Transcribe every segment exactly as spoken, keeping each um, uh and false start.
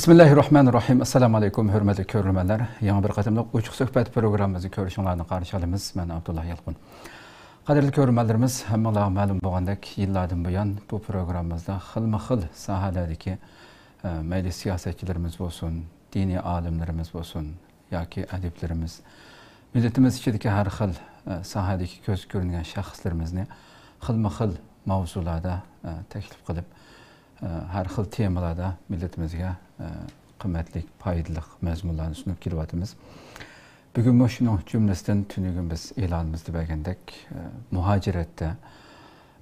بىسمىللاھىررەھمانىررەھىم. ئەسسالامۇ ئەلەيكۇم، ھۆرمەتلىك كۆرۈرمەنلەر. يېڭى بىر قېتىملىق ئوچۇق سۆھبەت پروگراممىمىزنى كۆرۈشۈڭلارنى قارشى ئالىمىز. مەن ئابدۇللا يالقۇن. قەدىرلىك كۆرۈرمەنلىرىمىز، ھەممىڭلارغا مەلۇم بولغاندەك، يىللاردىن بۇيان بۇ پروگراممىمىزدا خىلمۇ خىل ساھەلەردىكى، ئە، مەيلى سىياسەتچىلىرىمىز بولسۇن، دىنىي ئالىملىرىمىز بولسۇن، ياكى ئەدىبلىرىمىز، مىللىتىمىز ئىچىدىكى ھەر خىل، ئە، ساھەدىكى كۆزگە كۆرۈنگەن شەخسلىرىمىزنى خىلمۇ خىل ماۋزۇلاردا، ئە، تەكلىپ قىلىپ، ئە، ھەر خىل تېمىلاردا مىللىتىمىزگە، ئە، قىممەتلىك، پايدىلىق مەزمۇنلارنى سۇنۇپ كېلىۋاتىمىز. بۈگۈنمۇ شۇنىڭ جۈملىسىدىن تۈنۈگۈن بىز ئېلانىمىزدا بەرگەندەك، ئە، مۇھاجىرەتتە،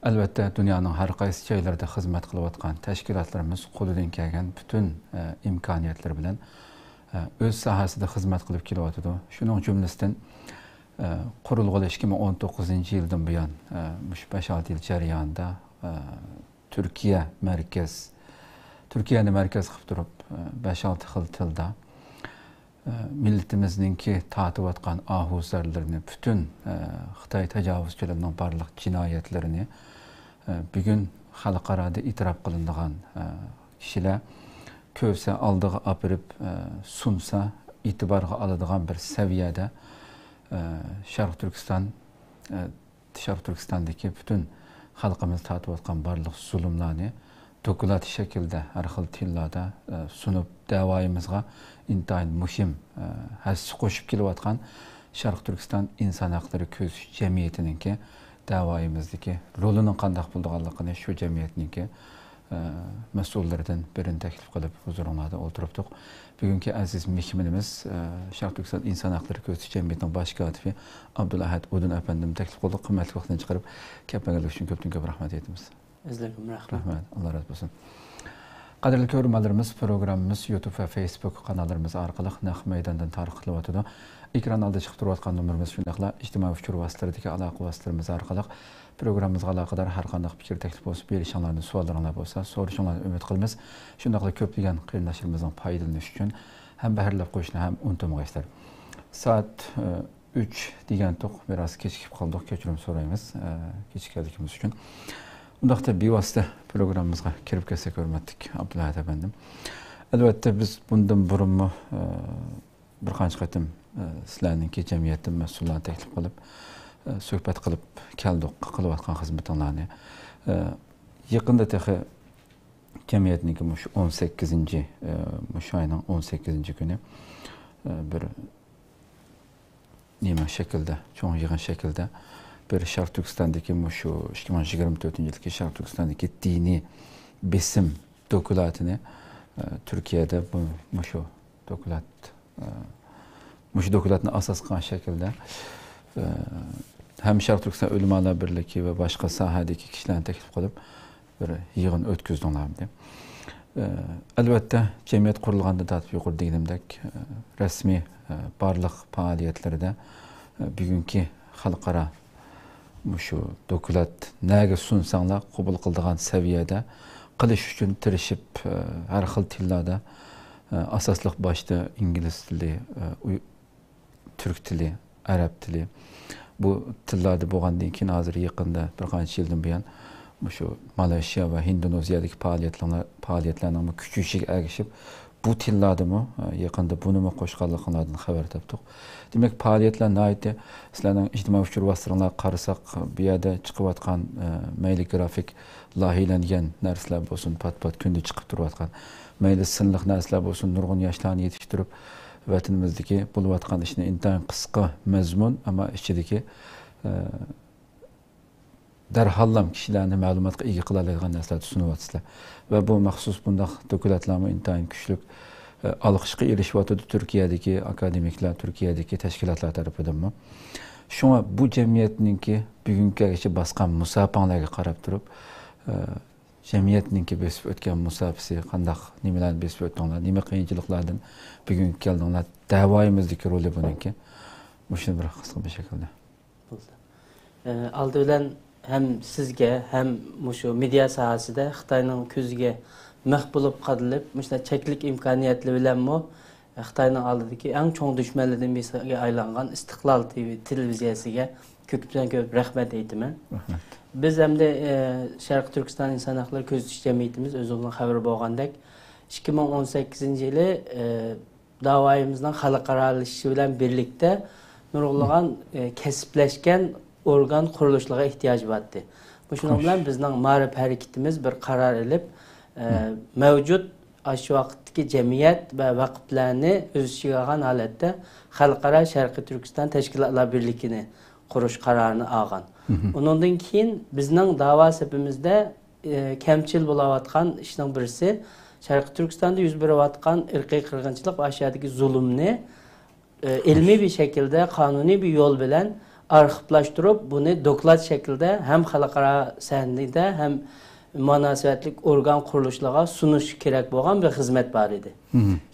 ئەلۋەتتە، دۇنيانىڭ ھەر قايسى جايلىرىدا خىزمەت قىلىۋاتقان تەشكىلاتلىرىمىز قولىدىن كەلگەن پۈتۈن، ئە، ئىمكانىيەتلىرى بىلەن، ئە، ئۆز ساھەسىدە خىزمەت قىلىپ كېلىۋاتىدۇ. شۇنىڭ جۈملىسىدىن، ئە، قۇرۇلغىلى ئىككى مىڭ ئون توققۇزىنچى يىلدىن بۇيان، ئە، مۇشۇ بەش-ئالتە يىل جەريانىدا، ئە، تۈركىيە مەركەز، تۈركىيەنى مەركەز قىلىپ تۇرۇپ، ئە، بەش-ئالتە خىل تىلدا، ئە، مىللىتىمىزنىڭكى تارتىۋاتقان ئاھۇ زارلىرىنى، پۈتۈن، ئە، خىتاي تاجاۋۇزچىلىرىنىڭ بارلىق جىنايەتلىرىنى، ئە، بۈگۈن خەلقئارادا ئېتىراپ قىلىنىدىغان، ئە، كىشىلەر كۆرسە ئالدىغا ئاپىرىپ، ئە، سۇنسا ئېتىبارغا ئالىدىغان بىر سەۋىيەدە، ئە، شەرقىي تۈركىستان، ئە، شەرقىي تۈركىستاندىكى پۈتۈن خەلقىمىز تارتىۋاتقان بارلىق زۇلۇملارنى دوكلات شەكلىدە ھەر خىل تىللاردا، ئە، سۇنۇپ، دەۋايىمىزغا ئىنتايىن مۇھىم، ئە، ھەسسە قوشۇپ كېلىۋاتقان شەرقىي تۈركىستان ئىنسان ھەقلىرى كۆزىتىش جەمئىيىتىنىڭكى دەۋايىمىزدىكى رولىنىڭ قانداق بولىدىغانلىقىنى شۇ جەمئىيەتنىڭكى، ئە، مەسئۇللىرىدىن بىرىنى تەكلىپ قىلىپ ھۇزۇرۇڭلاردا ئولتۇرۇپتۇق. بۈگۈنكى ئەزىز مېھمىنىمىز، ئە، شەرقىي تۈركىستان ئىنسان ھەقلىرى كۆزىتىش جەمئىيىتىنىڭ باش كاتىپى ئابدۇلئەھەد ئۇدۇن ئەپەندىمنى تەكلىپ قىلدۇق. قىممەتلىك ۋاقتىنى چىقىرىپ كەپ بەرگەنلىكى ئۈچۈن كۆپتىن كۆپ رەھمەت ئېيتىمىز. ئۆزلىرىگىمۇ رەھمەت. رەھمەت، ئاللا رازى بولسۇن. قەدىرلىك كۆرۈرمەنلىرىمىز، پروگراممىمىز يۇتۇب ۋە فېيسبۇك قاناللىرىمىز ئارقىلىق نەق مەيداندىن تارقىتىلىۋاتىدۇ. ئېكران ئالدىدا چىقىپ تۇرۇۋاتقان نومۇرىمىز، شۇنداقلا ئىجتىمائىي ئۇچۇر ۋاسىتىلىرىدىكى ئالاقە ۋاسىتىلىرىمىز ئارقىلىق پروگراممىمىزغا ئالاقىدار ھەر قانداق پىكىر، تەكلىپ بولسا بېرىشىڭلارنى، سوئاللىرىڭلار بولسا سورىشىڭلارنى ئۈمىد قىلىمىز. شۇنداقلا كۆپلىگەن قېرىنداشلىرىمىزنىڭ پايدىلىنىشى ئۈچۈن ھەم بەھرىلەپ قويۇشنى ھەم ئۇنتۇمىغايسىلەر. سائەت، ئە، ئۈچ دېگەنتۇق، بىراز كېچىكىپ قالدۇق، كەچۈرۈم سورايمىز، ئە، كېچىككەنلىكىمىز ئۈچۈن. ئۇنداقتا بىۋاسىتە پروگراممىمىزغا كىرىپ كەتسەك، ھۆرمەتلىك ئابدۇلئەھەد ئەپەندىم. ئەلۋەتتە، بىز بۇندىن بۇرۇنمۇ، ئە، بىر قانچە قېتىم، ئە، سىلەرنىڭكى جەمئىيەتتىن مەسئۇللارنى تەكلىپ قىلىپ، ئە، سۆھبەت قىلىپ كەلدۇق، قىلىۋاتقان خىزمىتىڭلارنى. ئە، يېقىندا تېخى جەمئىيەتنىڭكى مۇشۇ ئون سەككىزىنچى، ئە، مۇشۇ ئاينىڭ ئون سەككىزىنچى كۈنى، ئە، بىر نېمە شەكىلدە، چوڭ يىغىن شەكلىدە بىر شەرقىي تۈركىستاندىكى مۇشۇ ئىككى مىڭ يىگىرمە تۆتىنچى يىلدىكى شەرقىي تۈركىستاندىكى دىنىي بېسىم دوكلاتىنى، ئە، تۈركىيەدە بۇ، مۇشۇ دوكلات، ئە، مۇشۇ دوكلاتنى ئاساس قىلغان شەكىلدە، ئە، ھەم شەرقىي تۈركىستان ئۆلىمالار بىرلىكى ۋە باشقا ساھەدىكى كىشىلەرنى تەكلىپ قىلىپ، بىر يىغىن ئۆتكۈزدۈڭلارمىدى؟ ئە، ئەلۋەتتە، جەمئىيەت قۇرۇلغاندىن تارتىپ يۇقىرىدا دېگىنىمدەك، ئە، رەسمىي، ئە، بارلىق پائالىيەتلىرىدە، ئە، بۈگۈنكى خەلقئارا مۇشۇ دوكلات نەگە سۇنساڭلار قوبۇل قىلىدىغان سەۋىيەدە قىلىش ئۈچۈن تىرىشىپ، ئە، ھەر خىل تىللاردا، ئە، ئاساسلىق باشتا ئىنگلىز تىلى، ئە، ئۇي-، تۈرك تىلى، ئەرەب تىلى. بۇ تىللاردا بولغاندىن كېيىن، ھازىر يېقىندا بىر قانچە يىلدىن بۇيان مۇشۇ مالايشىيا ۋە ھىندونېزىيەدىكى پائالىيەتلەرنىڭ، پائالىيەتلەرنىڭمۇ كۈچىيىشىگە ئەگىشىپ، بۇ تىللاردىمۇ، ئە، يېقىندا بۇنىمۇ قوشقانلىقىڭلاردىن خەۋەر تاپتۇق. دېمەك، پائالىيەتلەر ناھايىتى، سىلەرنىڭ ئىجتىمائىي ئۇچۇر ۋاسىتىلىرىڭلارغا قارىساق، بۇ يەردە چىقىۋاتقان، ئە، مەيلى گرافىك لايىھەلەنگەن نەرسىلەر بولسۇن، پات-پات كۈندە چىقىپ تۇرۇۋاتقان، مەيلى سىنلىق نەرسىلەر بولسۇن، نۇرغۇن ياشلارنى يېتىشتۈرۈپ، ۋەتىنىمىزدىكى بولۇۋاتقان ئىشنى ئىنتايىن قىسقا مەزمۇن، ئەمما ئىچىدىكى، ئە، دەرھاللام كىشىلەرنى مەلۇماتقا ئىگە قىلالايدىغان نەرسىلەرنى سۇنۇۋاتىسىلەر. ۋە بۇ مەخسۇس بۇنداق دوكلاتلارمۇ ئىنتايىن كۈچلۈك، ئە، ئالقىشقا ئېرىشىۋاتىدۇ تۈركىيەدىكى ئاكادېمىكلار، تۈركىيەدىكى تەشكىلاتلار تەرىپىدىنمۇ. شۇڭا بۇ جەمئىيەتنىڭكى بۈگۈنگىچە باسقان مۇساپىڭلارغا قاراپ تۇرۇپ، ئە، جەمئىيەتنىڭكى بېسىپ ئۆتكەن مۇساپىسى، قانداق نېمىلەرنى بېسىپ ئۆتتۈڭلار، نېمە قىيىنچىلىقلاردىن بۈگۈنگە كەلدىڭلار، دەۋايىمىزدىكى رولى بۇنىڭكى. مۇشۇنى بىر قىسقا بىر شەكىلدە. بولدى. ئە، ئالدى بىلەن ھەم سىزگە، ھەم مۇشۇ مېدىيا ساھەسىدە خىتاينىڭ كۆزىگە مىخ بولۇپ قادىلىپ، مۇشۇنداق چەكلىك ئىمكانىيەتلىرى بىلەنمۇ خىتاينىڭ ئالدىدىكى ئەڭ چوڭ دۈشمەنلىرىدىن بىرسىگە ئايلانغان ئىستىقلال تىۋى تېلېۋىزىيەسىگە كۆپتىن كۆپ رەھمەت ئېيتىمەن. رەھمەت. بىز ئەمدى، ئە، شەرقىي تۈركىستان ئىنسان ھەقلىرى كۆزىتىش جەمئىيىتىمىز، ئۆزىڭىزنىڭ خەۋىرى بولغاندەك، ئىككى مىڭ ئون سەككىزىنچى يىلى، ئە، داۋايىمىزنىڭ خەلقئارالىشىشى بىلەن بىرلىكتە نۇرغۇنلىغان، ئە، كەسىپلەشكەن ئورگان قۇرۇلۇشلىرىغا ئېھتىياج بارتتى. مۇشۇنىڭ خوش. بىلەن بىزنىڭ مائارىپ ھەرىكىتىمىز بىر قارار ئېلىپ، ئە، مەۋجۇت ئاشۇ ۋاقىتتىكى جەمئىيەت ۋە ۋەقىپلەرنى ئۆز ئىچىگە ئالغان ھالەتتە خەلقئارا شەرقىي تۈركىستان تەشكىلاتلار بىرلىكىنى قۇرۇش قارارىنى ئالغان. ئۇنىڭدىن كېيىن بىزنىڭ داۋا سېپىمىزدە، ئى، كەمچىل بولاۋاتقان ئىشنىڭ بىرسى، شەرقىي تۈركىستاندا يۈز بېرىۋاتقان ئىرقىي قىرغىنچىلىق ۋە ئاشۇ يەردىكى زۇلۇمنى، ئى، ئىلمىي بىر شەكىلدە، قانۇنىي بىر يول بىلەن ئارخىپلاشتۇرۇپ، بۇنى دوكلات شەكلىدە ھەم خەلقئارا سەھنىدە، ھەم مۇناسىۋەتلىك ئورگان قۇرۇلۇشلارغا سۇنۇش كېرەك بولغان بىر خىزمەت بار ئىدى.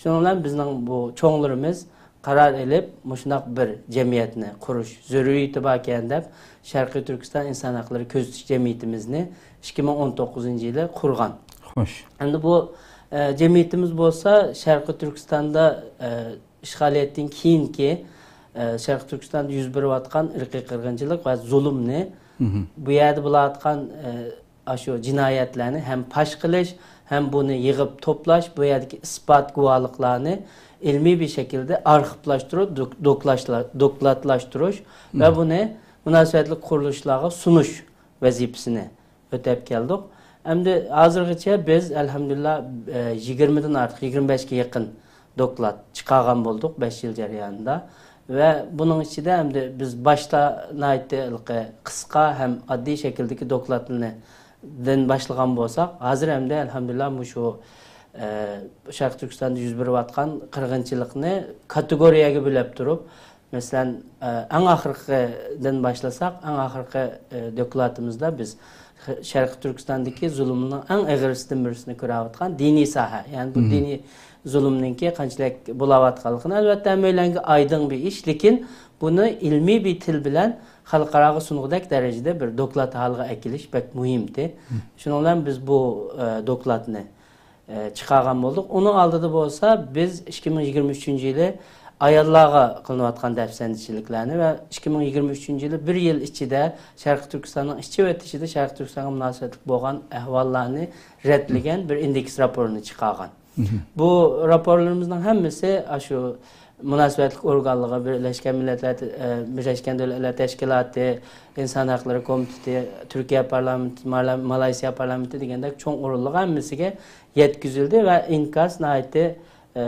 شۇنىڭ بىلەن بىزنىڭ بۇ چوڭلىرىمىز قارار ئېلىپ، مۇشۇنداق بىر جەمئىيەتنى قۇرۇش زۆرۈرىيىتى باركەن دەپ، شەرقىي تۈركىستان ئىنسان ھەقلىرى كۆزىتىش جەمئىيىتىمىزنى ئىككى مىڭ ئون توققۇزىنچى يىلى قۇرغان. خوش. ئەمدى بۇ، ئە، جەمئىيىتىمىز بولسا شەرقىي تۈركىستاندا، ئە، ئىشغالىيەتتىن كېيىنكى، ئە، شەرقىي تۈركىستاندا يۈز بېرىۋاتقان ئىرقىي قىرغىنچىلىق ۋە زۇلۇمنى، بۇ يەردە بولۇۋاتقان، ئە، ئاشۇ جىنايەتلەرنى ھەم پاش قىلىش، ھەم بۇنى يىغىپ توپلاش، بۇ يەردىكى ئىسپات، گۇۋاھلىقلارنى ئىلمىي بىر شەكىلدە ئارخىپلاشتۇرۇپ، دوك-، دوكلاشلا-، دوكلاتلاشتۇرۇش ۋە بۇنى مۇناسىۋەتلىك قۇرۇلۇشلارغا سۇنۇش ۋەزىپىسىنى ئۆتەپ كەلدۇق. ئەمدى ھازىرغىچە بىز، ئەلھەمدۇلىللا، ئە، يىگىرمىدىن ئارتۇق، يىگىرمە بەشكە يېقىن دوكلات چىقارغان بولدۇق بەش يىل جەريانىدا. ۋە بۇنىڭ ئىچىدە ئەمدى بىز باشتا ناھايىتى ھېلىقى قىسقا ھەم ئاددىي شەكىلدىكى دوكلاتلارنى دىن باشلىغان بولساق، ھازىر ئەمدى ئەلھەمدۇلىللا مۇشۇ، ئە، شەرقىي تۈركىستاندا يۈز بېرىۋاتقان قىرغىنچىلىقنى كاتېگورىيەگە بۆلۈپ تۇرۇپ، مەسىلەن، ئە، ئەڭ ئاخىرقىدىن باشلىساق، ئەڭ ئاخىرقى، ئە، دوكلاتىمىزدا بىز شەرقىي تۈركىستاندىكى زۇلۇمنىڭ ئەڭ ئېغىرسىدىن بىرسىنى كۆرۈۋاتقان دىنىي ساھە، يەنى بۇ دىنىي زۇلۇمنىڭكى قانچىلىك بولاۋاتقانلىقىنى، ئەلۋەتتە، ھەممەيلەنگە ئايدىڭ بىر ئىش، لېكىن بۇنى ئىلمىي بىر تىل بىلەن خەلقئاراغا سۇنغۇدەك دەرىجىدە بىر دوكلات ھالىغا ئەكېلىش بەك مۇھىمتى. شۇنىڭ بىلەن بىز بۇ، ئە، دوكلاتنى، ئە، چىقارغان بولدۇق. ئۇنىڭ ئالدىدا بولسا بىز ئىككى مىڭ يىگىرمە ئۈچىنچى يىلى ئاياللارغا قىلىنىۋاتقان دەپسەندىچىلىكلەرنى ۋە ئىككى مىڭ يىگىرمە ئۈچىنچى يىلى بىر يىل ئىچىدە شەرقىي تۈركىستاننىڭ ئىچى ۋە تىشىدا شەرقىي تۈركىستانغا مۇناسىۋەتلىك بولغان ئەھۋاللارنى رەتلىگەن بىر ئىندېكس راپورىنى چىقارغان. بۇ راپورلىرىمىزنىڭ ھەممىسى ئاشۇ مۇناسىۋەتلىك ئورگانلارغا، بىرلەشكەن مىللەتلەر، ئە، بىرلەشكەن دۆلەتلەر تەشكىلاتى، ئىنسان ھەقلىرى كومىتېتى، تۈركىيە پارلامېنتى، مالا-، مالايسىيا پارلامېنتى دېگەندەك چوڭ ئورۇنلارغا ھەممىسىگە يەتكۈزۈلدى ۋە ئىنكاس ناھايىتى، ئە،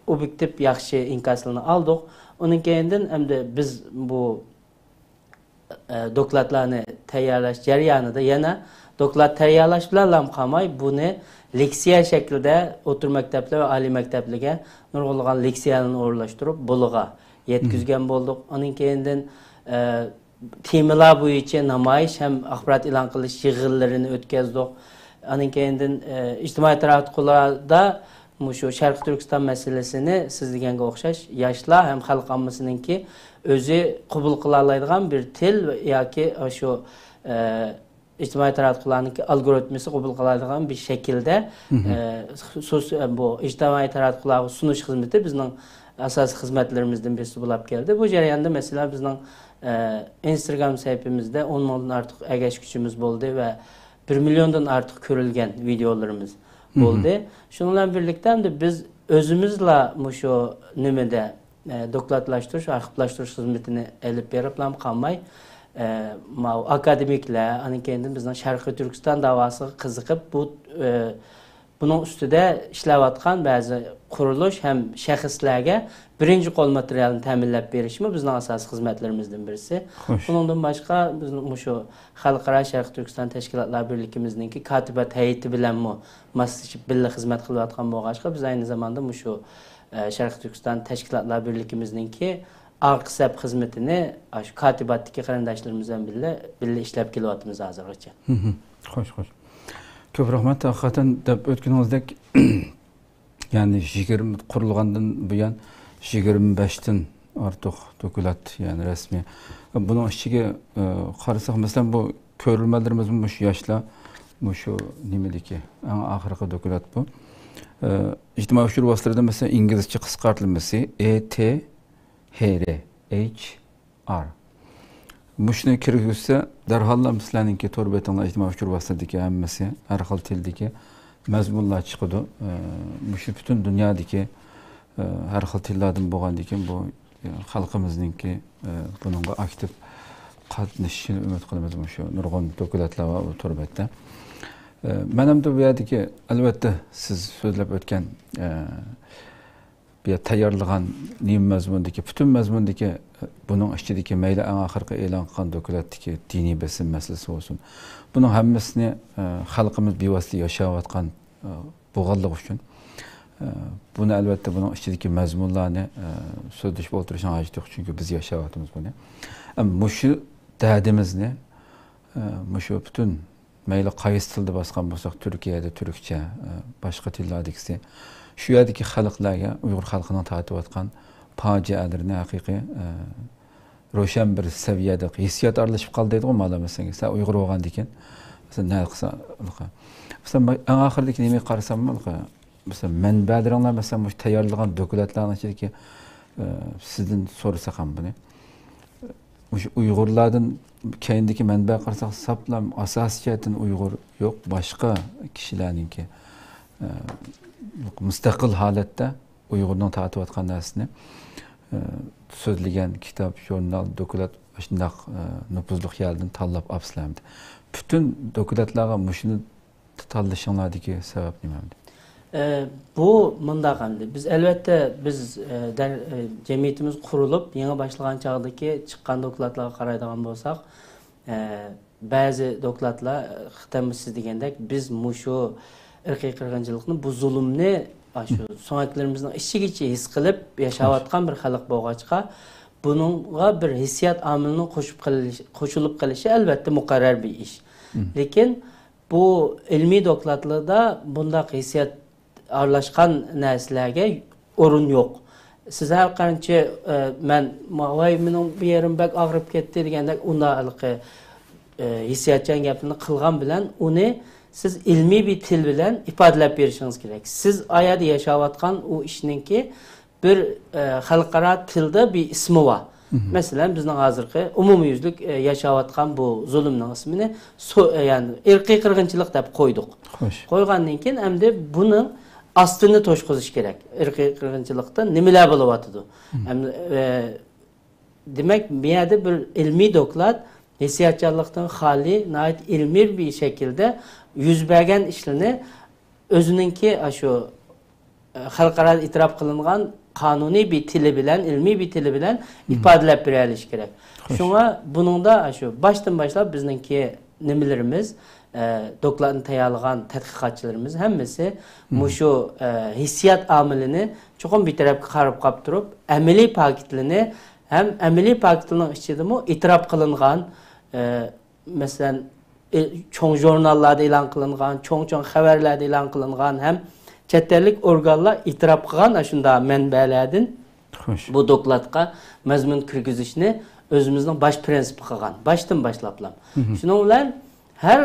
ئوبيېكتىپ ياخشى ئىنكاسلارنى ئالدۇق. ئۇنىڭ كەينىدىن ئەمدى بىز بۇ ئە، دوكلاتلارنى تەييارلاش جەريانىدا يەنە دوكلات تەييارلاش بىلەنلا قالماي، بۇنى لېكسىيە شەكلىدە ئوتتۇرا مەكتەپلەر ۋە ئالىي مەكتەپلەرگە نۇرغۇنلىغان لېكسىيەلەرنى ئورۇنلاشتۇرۇپ، بۇلىغا يەتكۈزگەن بولدۇق. ئۇنىڭ كەينىدىن، ئە، تېمىلار بويىچە نامايىش ھەم ئاخبارات ئېلان قىلىش يىغىنلىرىنى ئۆتكۈزدۇق. ئۇنىڭ كەينىدىن، ئە، ئىجتىمائىي تاراتقۇلاردا مۇشۇ شەرقىي تۈركىستان مەسىلىسىنى سىز دېگەنگە ئوخشاش ياشلار ھەم خەلق ئاممىسىنىڭكى ئۆزى قوبۇل قىلالايدىغان بىر تىل ياكى شۇ، ئە، ئىجتىمائىي تاراتقۇلارنىڭكى ئالگورىتمىسى قوبۇل قىلالايدىغان بىر شەكىلدە، ئە، سۇ-، سۇ-، بۇ ئىجتىمائىي تاراتقۇلارغا سۇنۇش خىزمىتى بىزنىڭ ئاساسىي خىزمەتلىرىمىزدىن بىرسى بولۇپ كەلدى. بۇ جەرياندا، مەسىلەن، بىزنىڭ، ئە، ئىنستاگرام سەھىپىمىزدە ئون مىڭدىن ئارتۇق ئەگەشكۈچىمىز بولدى ۋە بىر مىليوندىن ئارتۇق كۆرۈلگەن ۋىدېئولىرىمىز بولدى. شۇنىڭ بىلەن بىرلىكتە، ئەمدى بىز ئۆزىمىزلا مۇشۇ نېمىدە، ئە، دوكلاتلاشتۇرۇش، ئارخىپلاشتۇرۇش خىزمىتىنى ئېلىپ بېرىپلا قالماي، ئە، ماۋۇ ئاكادېمىكلار، ئاندىن كېيىندىن بىزنىڭ شەرقىي تۈركىستان داۋاسىغا قىزىقىپ، بۇ، ئە، بۇنىڭ ئۈستىدە ئىشلەۋاتقان بەزى قۇرۇلۇش ھەم شەخسلەرگە بىرىنچى قول ماتېرىيالنى تەمىنلەپ بېرىشمۇ بىزنىڭ ئاساسىي خىزمەتلىرىمىزدىن بىرسى. خوش. ئۇنىڭدىن باشقا، بىزنىڭ مۇشۇ خەلقئارا شەرقىي تۈركىستان تەشكىلاتلار بىرلىكىمىزنىڭكى كاتىپات ھەيئىتى بىلەنمۇ ماسلىشىپ بىللە خىزمەت قىلىۋاتقان بولغاچقا، بىز ئەينى زاماندا مۇشۇ، ئە، شەرقىي تۈركىستان تەشكىلاتلار بىرلىكىمىزنىڭكى ئارقا سەپ خىزمىتىنى ئاشۇ كاتىباتتىكى قېرىنداشلىرىمىز بىلەن بىللە، بىللە ئىشلەپ كېلىۋاتىمىز ھازىرغىچە. خوش، خوش. كۆپ رەھمەت. ھەقىقەتەن دەپ ئۆتكىنىڭىزدەك، يەنى يىگىرمە، قۇرۇلغاندىن بۇيان يىگىرمە بەشتىن ئارتۇق دوكلات، يەنى رەسمىي. بۇنىڭ ئىچىگە، ئە، قارىساق، مەسىلەن، بۇ كۆرۈرمەنلىرىمىزمۇ مۇشۇ ياشلار، مۇشۇ نېمىدىكى ئەڭ ئاخىرقى دوكلات بۇ. ئە، ئىجتىمائىي ئۇچۇر ۋاسىتىلىرىدە، مەسىلەن، ئىنگلىزچە قىسقارتىلمىسى، ئېي تى ھېرى، ئېيچ ئار. مۇشۇنى كىرگۈزسە، دەرھاللا سىلەرنىڭكى تور بېتىڭلار، ئىجتىمائىي ئۇچۇر ۋاسىتىلىرىدىكى ھەممىسى، ھەر خىل تىلدىكى مەزمۇنلار چىقىدۇ. ئە، مۇشۇ پۈتۈن دۇنيادىكى، ئە، ھەر خىل تىللاردىن بولغاندىكىن بۇ، ئە، خەلقىمىزنىڭكى، ئە، بۇنىڭغا ئاكتىپ قاتنىشىشىنى ئۈمىد قىلىمىز. مۇشۇ نۇرغۇن دوكلاتلار بار بۇ تور بەتتە. ئە، مەن ئەمدى بۇ يەردىكى، ئەلۋەتتە، سىز سۆزلەپ ئۆتكەن، ئە، بۇ يەر تەييارلىغان نېمە مەزمۇندىكى، پۈتۈن مەزمۇندىكى، بۇنىڭ ئىچىدىكى مەيلى ئەڭ ئاخىرقى ئېلان قىلغان دوكلاتتىكى دىنىي بېسىم مەسىلىسى بولسۇن، بۇنىڭ ھەممىسىنى، ئە، خەلقىمىز بىۋاسىتە ياشاۋاتقان، ئە، بولغانلىقى ئۈچۈن، ئە، بۇنى ئەلۋەتتە بۇنىڭ ئىچىدىكى مەزمۇنلارنى، ئە، سۆزلىشىپ ئولتۇرۇشنىڭ ھاجىتى يوق، چۈنكى بىز ياشاۋاتىمىز بۇنى. ئەمما مۇشۇ دەردىمىزنى، ئە، مۇشۇ پۈتۈن مەيلى قايسى تىلدا باسقان بولساق، تۈركىيەدە تۈركچە، ئە، باشقا تىللاردىكىسى، شۇ يەردىكى خەلقلەرگە، ئۇيغۇر خەلقىنىڭ تارتىۋاتقان پاجىئەلىرىنى ھەقىقىي، ئە، روشەن بىر سەۋىيەدە ھېسسىيات ئارىلىشىپ قالدى دەيدىغۇ مالا، مەسىلەن، سەن ئۇيغۇر بولغاندىكىن، مەسىلەن، نە قىلسا، مەسىلەن، ئەڭ ئاخىرىدىكى نېمىگە قارىسام، مەسىلەن، مەنبەلىرىڭلار، مەسىلەن، مۇشۇ تەييارلىغان دوكلاتلارنىڭ ئىچىدىكى، ئە، سىزدىن سورىساق ھەم بۇنى، مۇشۇ ئۇيغۇرلاردىن كەينىدىكى مەنبەگە قارىساق، ساپلا ئاساسىي جەھەتتىن ئۇيغۇر يوق، باشقا كىشىلەرنىڭكى، ئە، مۇستەقىل ھالەتتە ئۇيغۇرنىڭ تارتىۋاتقان نەرسىنى، ئە، سۆزلىگەن كىتاب، ژۇرنال، دوكلات، شۇنداق، ئە، نوپۇزلۇق يەردىن تاللاپ ئاپسىلەر. پۈتۈن دوكلاتلارغا مۇشۇنى تاللىشىڭلاردىكى سەۋەب نېمە؟ ئە، بۇ مۇنداق ئەمدى. بىز، ئەلۋەتتە، بىز، ئە، دەر-، ئە، جەمئىيىتىمىز قۇرۇلۇپ، يېڭى باشلىغان چاغدىكى چىققان دوكلاتلارغا قارايدىغان بولساق، ئە، بەزى دوكلاتلار، ئە، خىتەممۇ سىز دېگەندەك، بىز مۇشۇ ئىرقىي قىرغىنچىلىقنى، بۇ زۇلۇمنى، ئاشۇ سۆڭەكلىرىمىزنىڭ ئىچىگىچە ھېس قىلىپ ياشاۋاتقان بىر خەلق بولغاچقا، بۇنىڭغا بىر ھېسسىيات ئامىلىنىڭ قوشۇپ قېلىش-، قوشۇلۇپ قېلىشى، ئەلۋەتتە، مۇقەررەر بىر ئىش. لېكىن بۇ ئىلمىي دوكلاتلاردا بۇنداق ھېسسىيات ئارىلاشقان نەرسىلەرگە ئورۇن يوق. سىز ھەر قانچە، ئە، مەن، ۋاي، مېنىڭ بۇ يېرىم بەك ئاغرىپ كەتتى دېگەندەك، ئۇنداق ھېلىقى، ئە، ھېسسىياتچان گەپنى قىلغان بىلەن ئۇنى سىز ئىلمىي بىر تىل بىلەن ئىپادىلەپ بېرىشىڭىز كېرەك. سىز ئايەردە ياشاۋاتقان ئۇ ئىشنىڭكى بىر، ئە، خەلقئارا تىلدا بىر ئىسمى بار. مەسىلەن، بىزنىڭ ھازىرقى ئومۇميۈزلۈك، ئە، ياشاۋاتقان بۇ زۇلۇمنىڭ ئىسمىنى سو-، ئە، يەنى ئىرقىي قىرغىنچىلىق دەپ قويدۇق. خوش. قويغاندىن كېيىن ئەمدى بۇنىڭ ئاستىنى توشقۇزۇش كېرەك. ئىرقىي قىرغىنچىلىقتا نېمىلەر بولۇۋاتىدۇ؟ ئەمدى، ئە، دېمەك، بۇ يەردە بىر ئىلمىي دوكلات، ھېسسىياتچانلىقتىن خالىي، ناھايىتى ئىلمىي بىر شەكىلدە يۈز بەرگەن ئىشلىرىنى ئۆزىنىڭكى ئاشۇ، ئە، خەلقئارادا ئېتىراپ قىلىنغان قانۇنىي بىر تىلى بىلەن، ئىلمىي بىر تىلى بىلەن ئىپادىلەپ بېرەلىشى كېرەك. خوش. شۇڭا بۇنىڭدا ئاشۇ باشتىن باشلاپ بىزنىڭكى نېمىلىرىمىز، ئە، دوكلاتنى تەييارلىغان تەتقىقاتچىلىرىمىز ھەممىسى مۇشۇ، ئە، ھېسسىيات ئامىلىنى چوقۇم بىر تەرەپكە قاراپ قاپ تۇرۇپ، ئەمەلىي پاكىتلىرىنى ھەم ئەمەلىي پاكىتلىرىنىڭ ئىچىدىمۇ ئېتىراپ قىلىنغان، ئە، مەسىلەن، ئە، چوڭ ژۇرناللاردا ئېلان قىلىنغان، چوڭ-چوڭ خەۋەرلەردە ئېلان قىلىنغان ھەم چەت ئەللىك ئورگانلار ئېتىراپ قىلغان ئاشۇنداق مەنبەلەردىن خوش. بۇ دوكلاتقا مەزمۇن كىرگۈزۈشنى ئۆزىمىزنىڭ باش پىرىنسىپى قىلغان، باشتىن باشلاپلا. شۇنىڭ بىلەن ھەر،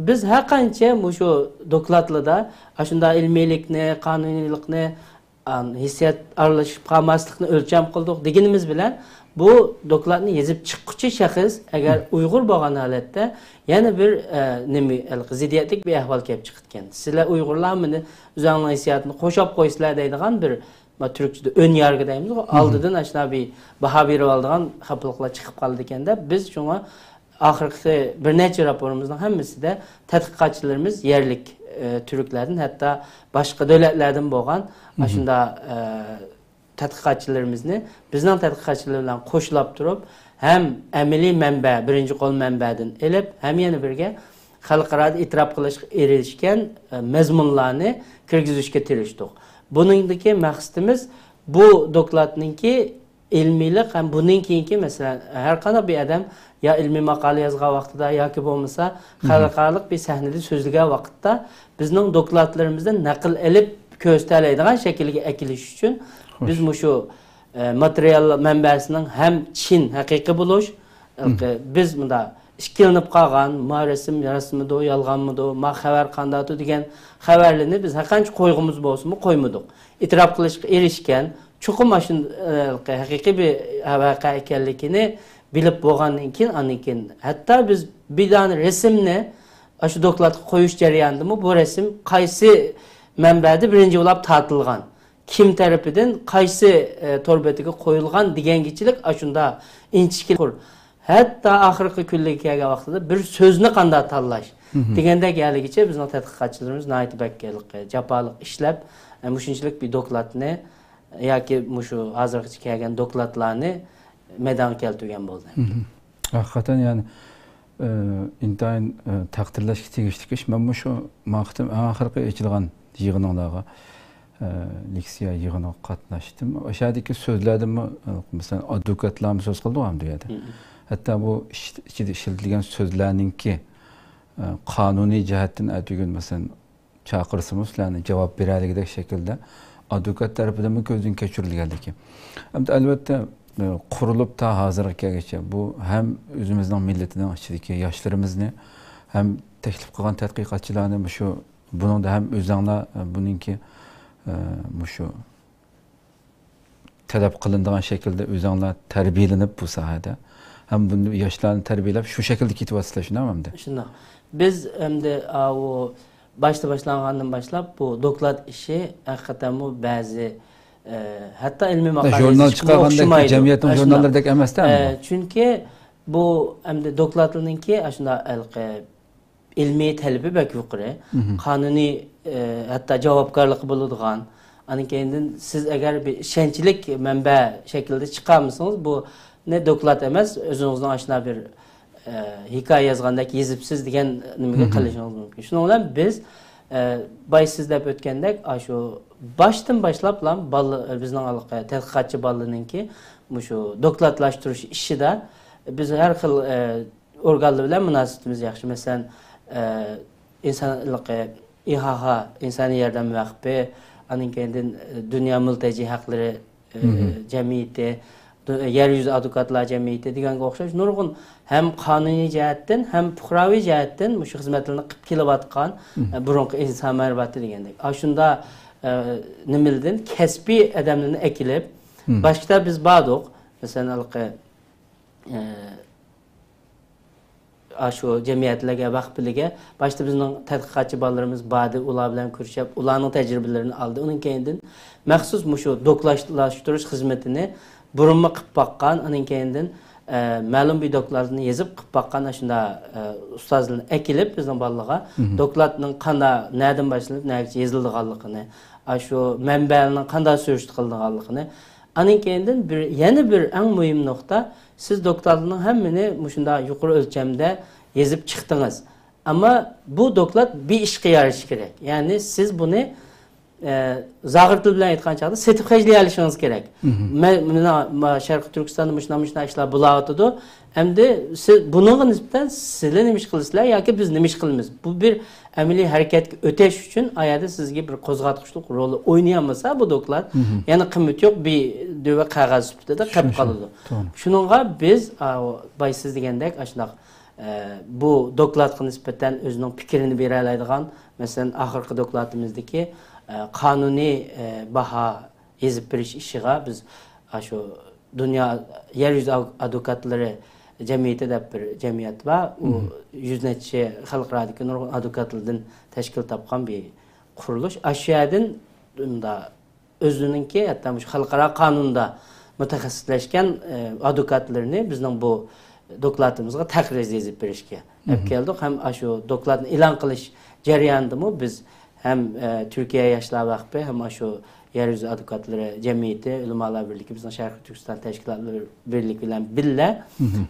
بىز ھەر قانچە مۇشۇ دوكلاتلىرىدا ئاشۇنداق ئىلمىيلىكنى، قانۇنىيلىقنى، ئان-، ھېسسىيات ئارىلىشىپ قالماسلىقنى ئۆلچەم قىلدۇق دېگىنىمىز بىلەن، بۇ دوكلاتنى يېزىپ چىققۇچى شەخس ئەگەر ئۇيغۇر بولغان ھالەتتە يەنە بىر، ئە، نېمە، ھېلىقى زىددىيەتلىك بىر ئەھۋال كېلىپ چىقىدىكەن. سىلەر ئۇيغۇرلار مېنى ئۆزۈڭلارنىڭ ھېسسىياتىنى قورشاپ قويىسىلەر دەيدىغان بىر، ما، تۈركچىدە ئۆنيارگە دەيمىزغۇ، ئالدىدىن ئاشۇنداق بىر باھا بېرىۋالىدىغان خاپىلىقلار چىقىپ قالىدىكەن دەپ، بىز شۇڭا ئاخىرقى بىر نەچچە راپورىمىزنىڭ ھەممىسىدە تەتقىقاتچىلىرىمىز يەرلىك، ئە، تۈركلەردىن، ھەتتا باشقا دۆلەتلەردىن بولغان ئاشۇنداق، ئە، تەتقىقاتچىلىرىمىزنى بىزنىڭ تەتقىقاتچىلىرىمىز بىلەن قوشۇلاپ تۇرۇپ، ھەم ئەمەلىي مەنبە، بىرىنچى قول مەنبەدىن ئېلىپ، ھەم يەنە بىرگە خەلقئارادا ئېتىراپ قىلىشقا ئېرىشكەن، ئە، مەزمۇنلارنى كىرگۈزۈشكە تىرىشتۇق. بۇنىڭدىكى مەقسىتىمىز بۇ دوكلاتنىڭكى ئىلمىيلىق ھەم بۇندىن كېيىنكى، مەسىلەن، ھەر قانداق بىر ئادەم يا ئىلمىي ماقالە يازغان ۋاقتىدا ياكى بولمىسا خەلقئارالىق بىر سەھنىدە سۆزلىگەن ۋاقىتتا بىزنىڭ دوكلاتلىرىمىزدىن نەقىل ئېلىپ كۆرسىتەلەيدىغان شەكىلگە ئەكېلىش ئۈچۈن بىز مۇشۇ، ئە، ماتېرىيال مەنبەسىنىڭ ھەم چىن، ھەقىقىي بولۇش، بىز مۇنداق ئىككىلىنىپ قالغان، ما رەسىم راستمىدۇ، يالغانمىدۇ، ما خەۋەر قانداقتۇ دېگەن خەۋەرلىرىنى بىز ھەرقانچە قويغۇمىز بولسىمۇ قويمىدۇق. ئېتىراپ قىلىشقا ئېرىشكەن، چوقۇم ئاشۇ، ئە، ھەقىقىي بىر ۋەقە ئىكەنلىكىنى بىلىپ بولغاندىن كېيىن، ئاندىن كېيىن ھەتتا بىز بىر دانە رەسىمنى، ئاشۇ دوكلاتقا قويۇش جەريانىدىمۇ بۇ رەسىم قايسى مەنبەدە بىرىنچى بولۇپ تارتىلغان، كىم تەرىپىدىن قايسى، ئە، تور بېتىگە قويۇلغان دېگەنگىچىلىك ئاشۇنداق ئىنچىكە. ھەتتا ئاخىرقى كۈنلىرىگە كەلگەن ۋاقتىدا بىر سۆزنى قانداق تاللاش دېگەندەك ھەلىگىچە بىزنىڭ تەتقىقاتچىلىرىمىز ناھايىتى بەك جاپالىق ئىشلەپ، ئە، مۇشۇنچىلىك بىر دوكلاتنى ياكى مۇشۇ ھازىرغىچە كەلگەن دوكلاتلارنى مەيدانغا كەلتۈرگەن بولدى. ھەقىقەتەن، يەنى، ئى، ئىنتايىن، ئى، تەقدىرلەشكە تېگىشلىك ئىش. مەن مۇشۇ ماڭا قېتىم ئەڭ ئاخىرقى ئېچىلغان يىغىنىڭلارغا، ئى، لېكسىيە يىغىنىغا قاتناشتىم. ئاشۇ يەردىكى سۆزلەردىمۇ، ئى، مەسىلەن، ئادۋوكاتلارمۇ سۆز قىلدى ئەمدى ئۇ يەردە. ھەتتا بۇ ئىش-، ئىچىدە ئىشلىتىلگەن سۆزلەرنىڭكى، ئى، قانۇنىي جەھەتتىن ئەتىگۈن، مەسىلەن، چاقىرسىمۇ سىلەرنى جاۋاب بېرەلىگۈدەك شەكىلدە ئادۋوكات تەرىپىدىنمۇ كۆزدىن كەچۈرۈلگەنلىكى. ئەمدى ئەلۋەتتە، ئە، قۇرۇلۇپ تا ھازىرغا كەلگۈچە بۇ ھەم ئۆزىمىزنىڭ مىللىتىنىڭ ئىچىدىكى ياشلىرىمىزنى، ھەم تەكلىپ قىلغان تەتقىقاتچىلارنى مۇشۇ، بۇنىڭدا ھەم ئۆزۈڭلار، ئە، بۇنىڭكى، ئە، مۇشۇ تەلەپ قىلىنىدىغان شەكىلدە ئۆزۈڭلار تەربىيەلىنىپ بۇ ساھەدە ھەم بۇ ياشلارنى تەربىيەلەپ شۇ شەكىلدە كېتىۋاتىسىلەر، شۇنداقمۇ ئەمدى؟ شۇنداق. بىز ئەمدى ئاۋۇ باشتا باشلانغاندىن باشلاپ بۇ دوكلات ئىشى ھەقىقەتەنمۇ بەزى، ئە، ھەتتا ئىلمىي ماقالە ژۇرنال يېزىشقىمۇ چىقارغاندەك، ئوخشىمايدۇ. جەمئىيەتنىڭ ئاشۇنداق. ژۇرناللىرىدەك ئەمەستە ئەمدى ئە، بۇ. چۈنكى بۇ ئەمدى دوكلاتلارنىڭكى ئاشۇنداق ھېلىقى ئىلمىي تەلىپى بەك يۇقىرى. قانۇنىي، ئە، ھەتتا جاۋابكارلىقى بولىدىغان. ئاندىن كېيىندىن سىز ئەگەر بىر ئىشەنچلىك مەنبە شەكلىدە چىقارمىسىڭىز، بۇنى دوكلات ئەمەس، ئۆزىڭىزنىڭ ئاشۇنداق بىر، ئە، ھېكايە يازغاندەك يېزىپسىز دېگەن نېمىگە قېلىشىڭىز مۇمكىن. شۇنىڭ بىلەن بىز، ئە، بايا سىز دەپ ئۆتكەندەك، ئاشۇ باشتىن باشلاپلا بالىلار، بىزنىڭ ھېلىقى تەتقىقاتچى بالىلارنىڭكى مۇشۇ دوكلاتلاشتۇرۇش ئىشىدا بىز ھەر خىل، ئە، ئورگانلار بىلەن مۇناسىۋىتىمىز ياخشى. مەسىلەن، ئە، ئىنسان ھېلىقى ئى ھا ھا، ئىنسانىي ياردەم ۋەقپى، ئاندىن كېيىندىن، ئە، دۇنيا مۇلتەجى ھەقلىرى، ئە، جەمئىيىتى، دۇ-، يەر يۈزى ئادۋوكاتلار جەمئىيىتى دېگەنگە ئوخشاش نۇرغۇن ھەم قانۇنىي جەھەتتىن، ھەم پۇقراۋى جەھەتتىن مۇشۇ خىزمەتلەرنى قىلىپ كېلىۋاتقان، ئە، بۇرۇنقى ئىنسان مەرىپاتى دېگەندەك. ئاشۇنداق، ئە، نېمىلىدىن كەسپىي ئادەملەرنى ئەكېلىپ، باشتا بىز باردۇق. مەسىلەن، ھېلىقى ئە، ئاشۇ جەمئىيەتلەرگە، ۋەقپىلەرگە باشتا بىزنىڭ تەتقىقاتچى بالىلىرىمىز باردى، ئۇلار بىلەن كۆرۈشۈپ، ئۇلارنىڭ تەجرىبىلىرىنى ئالدى. ئۇنىڭ كەينىدىن مەخسۇس مۇشۇ دوكلاتلاشتۇرۇش خىزمىتىنى بۇرۇنمۇ قىلىپ باققان، ئۇنىڭ كەينىدىن، ئە، مەلۇم بىر دوكلاتنى يېزىپ قىلىپ باققان ئاشۇنداق، ئە، ئۇستازلارنى ئەكېلىپ بىزنىڭ بالىلارغا دوكلاتنىڭ قانداق، نەدىن باشلىنىپ، نەگىچە يېزىلىدىغانلىقىنى، ئاشۇ مەنبەلەرنىڭ قانداق سۈرۈشتە قىلىنىدىغانلىقىنى، ئاندىن كېيىندىن بىر، يەنە بىر ئەڭ مۇھىم نۇقتا، سىز دوكلاتلارنىڭ ھەممىنى مۇشۇنداق يۇقىرى ئۆلچەمدە يېزىپ چىقتىڭىز. ئەمما بۇ دوكلات بىر ئىشقا يارىشى كېرەك. يەنى سىز بۇنى، ئە، زاغرا تىل بىلەن ئېيتقان چاغدا سېتىپ خەجلىيەلىشىڭىز كېرەك. مەن، مانا، ما-، شەرقىي تۈركىستاندا مۇشۇنداق، مۇشۇنداق ئىشلار بولاۋاتىدۇ. ئەمدى سىز بۇنىڭغا نىسبەتەن سىلەر نېمە ئىش قىلىسىلەر ياكى بىز نېمە ئىش قىلىمىز؟ بۇ بىر ئەمەلىي ھەرىكەتكە ئۆتۈش ئۈچۈن ئا يەردە سىزگە بىر قوزغاتقۇچلۇق رولى ئوينىيالمىسا، بۇ دوكلات يەنە قىممىتى يوق بىر دۆۋە قەغەز سۈپىتىدە قېلىپ قالىدۇ. شۇنىڭغا بىز، ئا، بايا سىز دېگەندەك، ئاشۇنداق، ئە، بۇ دوكلاتقا نىسبەتەن ئۆزىنىڭ پىكرىنى بېرەلەيدىغان، مەسىلەن، ئاخىرقى دوكلاتىمىزدىكى، ئە، قانۇنىي، ئە، باھا يېزىپ بېرىش ئىشىغا بىز ئاشۇ دۇنيا يەر يۈزى ئاۋ-، ئادۋوكاتلىرى جەمئىيىتى دەپ بىر جەمئىيەت بار. ئۇ يۈز نەچچە خەلقئارادىكى نۇرغۇن ئادۋوكاتلاردىن تەشكىل تاپقان بىر قۇرۇلۇش. ئاشۇ يەردىن مۇندا ئۆزىنىڭكى ھەتتا مۇشۇ خەلقئارا قانۇندا مۇتەخەسسىسلەشكەن، ئە، ئادۋوكاتلىرىنى بىزنىڭ بۇ دوكلاتىمىزغا تەقرىر يېزىپ بېرىشكە ئەپ كەلدۇق. ھەم ئاشۇ دوكلاتنى ئېلان قىلىش جەريانىدىمۇ بىز ھەم، ئە، تۈركىيە ياشلار ۋەقپى، ھەم ئاشۇ يەر يۈزى ئادۋوكاتلىرى جەمئىيىتى، ئۆلىمالار بىرلىكى، بىزنىڭ شەرقىي تۈركىستان تەشكىلاتلىرى بىرلىكى بىلەن بىللە